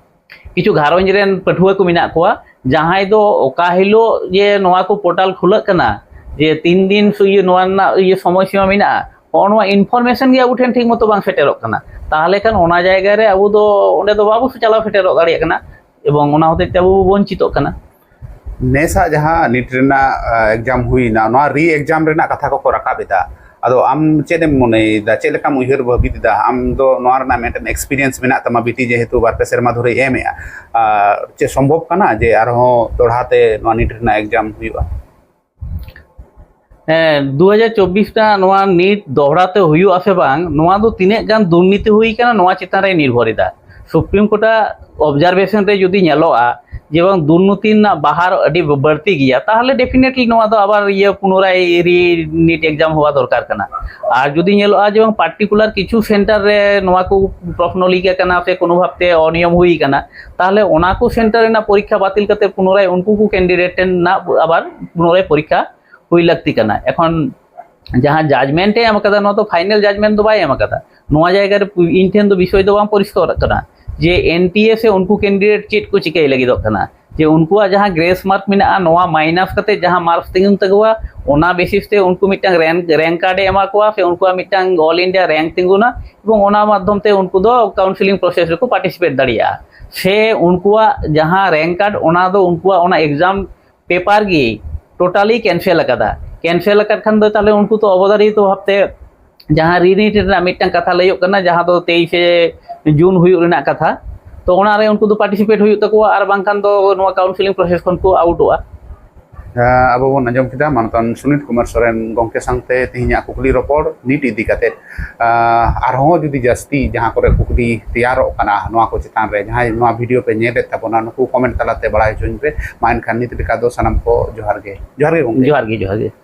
ᱠᱤᱪᱷᱩ ᱜᱷᱟᱨᱚᱸᱡᱽ ᱨᱮᱱ ᱯᱟᱹᱴᱷᱩᱣᱟᱹ ᱠᱚ ᱢᱮᱱᱟᱜ ᱠᱚᱣᱟ, ᱡᱟᱦᱟᱸᱭ ᱫᱚ ᱚᱠᱟ ᱦᱤᱞᱳᱜ ᱡᱮ ᱱᱚᱣᱟ ᱠᱚ ᱯᱳᱨᱴᱟᱞ ᱠᱷᱩᱞᱟᱹᱜ ᱠᱟᱱᱟ, ᱡᱮ ᱛᱤᱱ ᱫᱤᱱ ᱥᱩ- ᱤᱭᱟᱹ ᱱᱚᱣᱟ ᱨᱮᱱᱟᱜ ᱤᱭᱟᱹ ᱥᱚᱢᱚᱭ ᱥᱤᱢᱟ ᱢᱮᱱᱟᱜᱼᱟ, ᱦᱚᱸᱜᱼᱚ ᱱᱚᱣᱟ ᱤᱱᱯᱷᱚᱨᱢᱮᱥᱚᱱ ᱜᱮ ᱟᱵᱚ ᱴᱷᱮᱱ ᱴᱷᱤᱠ ᱢᱚᱛᱚ ᱵᱟᱝ ᱥᱮᱴᱮᱨᱚᱜ ᱠᱟᱱᱟ᱾ ᱛᱟᱦᱚᱞᱮ ᱠᱷᱟᱱ ᱚᱱᱟ ᱡᱟᱭᱜᱟ ᱨᱮ ᱟᱵᱚ ᱫᱚ ᱚᱸᱰᱮ ᱫᱚ ᱵᱟᱵᱚ ᱪᱟᱞᱟᱣ ᱥᱮᱴᱮᱨᱚᱜ ᱫᱟᱲᱮᱭᱟᱜ ᱠᱟᱱᱟ, ᱮᱵᱚᱝ ᱚᱱᱟ ᱦᱚᱛᱮᱡ ᱛᱮ ᱟᱵᱚ ᱵᱚ ᱵᱚᱧᱪᱤᱛᱚᱜ ᱠᱟᱱᱟ᱾ ᱱᱮᱥᱟᱜ ᱡᱟᱦᱟᱸ ᱱᱤᱴ ᱨᱮᱱᱟᱜ ᱮᱠᱡᱟᱢ ᱦᱩᱭᱱᱟ, ᱱᱚᱣᱟ ᱨᱤ ᱮᱠᱡᱟᱢ ᱨᱮᱱᱟᱜ ᱠᱟᱛᱷᱟ ᱠᱚᱠᱚ ᱨᱟᱠᱟᱵ ᱮᱫᱟ, ᱟᱫᱚ ᱟᱢ ᱪᱮᱫ ᱮᱢ ᱢᱚᱱᱮᱭᱮᱫᱟ? ᱪᱮᱫ ᱞᱮᱠᱟᱢ ᱩᱭᱦᱟᱹᱨ ᱵᱷᱟᱹᱵᱤᱛ ᱮᱫᱟ? ᱟᱢ ᱫᱚ ᱱᱚᱣᱟ ᱨᱮᱱᱟᱜ ᱢᱤᱫᱴᱮᱱ ᱮᱠᱥᱯᱤᱨᱤᱭᱮᱱᱥ ᱢᱮᱱᱟᱜ ᱛᱟᱢᱟ, ᱵᱤᱴᱤ ᱡᱮᱦᱮᱛᱩ ᱵᱟᱨ ᱯᱮ ᱥᱮᱨᱢᱟ ᱫᱷᱚᱨᱮ ᱮᱢᱮᱜᱼᱟ, ᱟᱨ ᱪᱮᱫ ᱥᱚᱢᱵᱷᱚᱵ ᱠᱟᱱᱟ ᱡᱮ ᱟᱨᱦᱚᱸ ᱫᱚᱲᱦᱟ ᱛᱮ ᱱᱚᱣᱟ ᱱᱤᱴ ᱨᱮᱱᱟᱜ ᱮᱠᱡᱟᱢ ᱦᱩᱭᱩᱜᱼᱟ? ᱦᱮᱸ, ᱫᱩ ᱦᱟᱡᱟᱨ ᱪᱚᱵᱵᱤᱥ ᱨᱮᱱᱟᱜ ᱱᱚᱣᱟ ᱱᱤᱴ ᱫᱚᱦᱲᱟ ᱛᱮ ᱦᱩᱭᱩᱜ ᱟᱥᱮ ᱵᱟᱝ, ᱱᱚᱣᱟ ᱫᱚ ᱛᱤᱱᱟᱹᱜ ᱜᱟᱱ ᱫᱩᱨᱱᱤᱛᱤ ᱦᱩᱭ ᱠᱟᱱᱟ, ᱱᱚᱣᱟ ᱪᱮᱛᱟᱱ ᱨᱮ ᱱᱤᱨᱵᱷᱚᱨ ᱮᱫᱟ᱾ ᱥᱩᱯᱨᱤᱢ ᱠᱳᱨᱴᱟᱜ ᱚᱵᱡᱟᱨᱵᱷᱮᱥᱚᱱ ᱨᱮ ᱡᱩᱫᱤ ᱧᱮᱞᱚᱜᱼᱟ, ᱡᱮ ᱵᱟᱝ ᱫᱩᱨᱱᱤᱛᱤ ᱨᱮᱱᱟᱜ ᱵᱟᱦᱟᱨ ᱟᱹᱰᱤ ᱵᱟᱹᱲᱛᱤ ᱜᱮᱭᱟ, ᱛᱟᱦᱚᱞᱮ definitely ᱱᱚᱣᱟ ᱫᱚ ᱟᱵᱟᱨ ᱤᱭᱟᱹ ᱯᱩᱱᱚᱨᱟᱭ ᱨᱤ ᱱᱤᱴ ᱮᱠᱡᱟᱢ ᱦᱚᱣᱟ ᱫᱚᱨᱠᱟᱨ ᱠᱟᱱᱟ᱾ ᱟᱨ ᱡᱩᱫᱤ ᱧᱮᱞᱚᱜᱼᱟ ᱡᱮ ᱵᱟᱝ particular ᱠᱤᱪᱷᱩ ᱥᱮᱱᱴᱟᱨ ᱨᱮ ᱱᱚᱣᱟ ᱠᱚ ᱯᱨᱚᱥᱱᱚᱞᱤᱠ ᱟᱠᱟᱱᱟ ᱥᱮ ᱠᱳᱱᱳ ᱵᱷᱟᱵᱛᱮ ᱚᱱᱤᱭᱚᱢ ᱦᱩᱭ ᱟᱠᱟᱱᱟ, ᱛᱟᱦᱚᱞᱮ ᱚᱱᱟ ᱠᱚ ᱥᱮᱱᱴᱟᱨ ᱨᱮᱱᱟᱜ ᱯᱚᱨᱤᱠᱠᱷᱟ ᱵᱟᱹᱛᱤᱞ ᱠᱟᱛᱮ ᱯᱩᱱᱚᱨᱟᱭ ᱩᱱᱠᱩ ᱠᱚ ᱠᱮᱱᱰᱤᱰᱮᱴ ᱨᱮᱱᱟᱜ ᱟᱵᱟᱨ ᱯᱩᱱᱚᱨᱟᱭ ᱯᱚᱨᱤᱠᱠᱷᱟ ᱦᱩᱭ ᱞᱟᱹᱠᱛᱤ ᱠᱟᱱᱟ᱾ ᱮᱠᱷᱚᱱ ᱡᱟᱦᱟᱸ ᱡᱟᱡᱽᱢᱮᱱᱴ ᱮ ᱮᱢ ᱟᱠᱟᱫᱟ, ᱱᱚᱣᱟ ᱫᱚ ᱯᱷᱟᱭᱱᱮᱞ ᱡᱟᱡᱽᱢᱮᱱᱴ ᱫᱚ ᱵᱟᱭ ᱮᱢ ᱟᱠᱟᱫᱟ᱾ ᱱᱚᱣᱟ ᱡᱟᱭᱜᱟ ᱨᱮ ᱤᱧ ᱴᱷᱮᱱ ᱫᱚ ᱵᱤᱥᱚᱭ ᱫᱚ ᱵᱟᱝ ᱯᱚᱨᱤᱥᱠᱟᱨᱚᱜ ᱠᱟᱱᱟ ᱡᱮ ᱮᱱ ᱴᱤ ᱮ ᱥᱮ ᱩᱱᱠᱩ ᱠᱮᱱᱰᱤᱰᱮᱴ ᱪᱮᱫ ᱠᱚ ᱪᱤᱠᱟᱹᱭ ᱞᱟᱹᱜᱤᱫᱚᱜ ᱠᱟᱱᱟ, ᱡᱮ ᱩᱱᱠᱩᱣᱟᱜ ᱡᱟᱦᱟᱸ ᱜᱨᱮᱥ ᱢᱟᱨᱠ ᱢᱮᱱᱟᱜᱼᱟ, ᱱᱚᱣᱟ ᱢᱟᱭᱱᱟᱥ ᱠᱟᱛᱮ ᱡᱟᱦᱟᱸ ᱢᱟᱨᱠᱥ ᱛᱤᱸᱜᱩᱱ ᱛᱟᱠᱚᱣᱟ, ᱚᱱᱟ ᱵᱮᱥᱤᱥ ᱛᱮ ᱩᱱᱠᱩ ᱢᱤᱫᱴᱟᱝ ᱨᱮᱝᱠ, ᱨᱮᱝᱠ ᱠᱟᱨᱰ ᱮ ᱮᱢᱟ ᱠᱚᱣᱟ ᱥᱮ ᱩᱱᱠᱩᱣᱟᱜ ᱢᱤᱫᱴᱟᱝ ᱚᱞ ᱤᱱᱰᱤᱭᱟ ᱨᱮᱝᱠ ᱛᱤᱸᱜᱩᱱᱟ, ᱮᱵᱚᱝ ᱚᱱᱟ ᱢᱟᱫᱽᱫᱷᱚᱢ ᱛᱮ ᱩᱱᱠᱩ ᱫᱚ ᱠᱟᱣᱩᱱᱥᱮᱞᱤᱝ ᱯᱨᱚᱥᱮᱥ ᱨᱮᱠᱚ ᱯᱟᱨᱴᱤᱥᱤᱯᱮᱴ ᱫᱟᱲᱮᱭᱟᱜᱼᱟ᱾ ᱥᱮ ᱩᱱᱠᱩᱣᱟᱜ ᱡᱟᱦᱟᱸ ᱨᱮᱝᱠ ᱠᱟᱨᱰ, ᱚᱱᱟ ᱫᱚ ᱩᱱᱠᱩᱣᱟᱜ ᱚᱱᱟ ᱮᱠᱡᱟᱢ ᱯᱮᱯᱟᱨ ᱜᱮ ᱴᱳᱴᱟᱞᱤ ᱠᱮᱱᱥᱮᱞ ᱟᱠᱟᱫᱟ᱾ ᱠᱮᱱᱥᱮᱞ ᱟᱠᱟᱫ ᱠᱷᱟᱱ ᱫᱚ ᱛᱟᱦᱚᱞᱮ ᱩᱱᱠᱩ ᱛᱚ ᱚᱵᱚᱫᱟᱨᱤᱛᱚ ᱵᱷᱟᱵᱛᱮ ᱡᱟᱦᱟᱸ ᱨᱤᱱᱤᱴ ᱨᱮᱱᱟᱜ ᱢᱤᱫᱴᱟᱝ ᱠᱟᱛᱷᱟ ᱞᱟᱹᱭᱚᱜ ᱠᱟᱱᱟ, ᱡᱟᱦᱟᱸ ᱫᱚ ᱛᱮᱭᱤᱥᱮ ᱡᱩᱱ ᱦᱩᱭᱩᱜ ᱨᱮᱱᱟᱜ ᱠᱟᱛᱷᱟ, ᱛᱚ ᱚᱱᱟᱨᱮ ᱩᱱᱠᱩ ᱫᱚ ᱯᱟᱨᱴᱤᱥᱤᱯᱮᱴ ᱦᱩᱭᱩᱜ ᱛᱟᱠᱚᱣᱟ, ᱟᱨ ᱵᱟᱝᱠᱷᱟᱱ ᱫᱚ ᱱᱚᱣᱟ ᱠᱟᱣᱩᱱᱥᱮᱞᱤᱝ ᱯᱨᱚᱥᱮᱥ ᱠᱷᱚᱱ ᱠᱚ ᱟᱣᱩᱴᱚᱜᱼᱟ᱾ ᱟᱵᱚ ᱵᱚᱱ ᱟᱸᱡᱚᱢ ᱠᱮᱫᱟ ᱢᱟᱱᱚᱛᱟᱱ ᱥᱩᱱᱤᱛ ᱠᱩᱢᱟᱨ ᱥᱚᱨᱮᱱ ᱜᱚᱢᱠᱮ ᱥᱟᱶᱛᱮ ᱛᱮᱦᱮᱧᱟᱜ ᱠᱩᱠᱞᱤ ᱨᱚᱯᱚᱲ ᱱᱤᱴ ᱤᱫᱤ ᱠᱟᱛᱮᱫ᱾ ᱟᱨᱦᱚᱸ ᱡᱩᱫᱤ ᱡᱟᱹᱥᱛᱤ ᱡᱟᱦᱟᱸ ᱠᱚᱨᱮ ᱠᱩᱠᱞᱤ ᱛᱮᱭᱟᱨᱚᱜ ᱠᱟᱱᱟ ᱱᱚᱣᱟ ᱠᱚ ᱪᱮᱛᱟᱱ ᱨᱮ, ᱡᱟᱦᱟᱸᱭ ᱱᱚᱣᱟ ᱵᱷᱤᱰᱤᱭᱳ ᱯᱮ ᱧᱮᱞᱮᱫ ᱛᱟᱵᱚᱱᱟ, ᱱᱩᱠᱩ ᱠᱚᱢᱮᱱᱴ ᱛᱟᱞᱟᱛᱮ ᱵᱟᱲᱟᱭ ᱦᱚᱪᱚᱧ ᱯᱮ᱾ ᱢᱟ ᱮᱱᱠᱷᱟᱱ ᱱᱤᱛ ᱞᱮᱠᱟ ᱫᱚ ᱥᱟᱱᱟᱢ ᱠᱚ ᱡᱚᱦᱟᱨ ᱜᱮ᱾ ᱡᱚᱦᱟᱨ ᱜᱮ ᱜᱚᱢᱠᱮ᱾ ᱡᱚᱦᱟᱨ ᱜᱮ, ᱡᱚᱦᱟᱨ ᱜᱮ᱾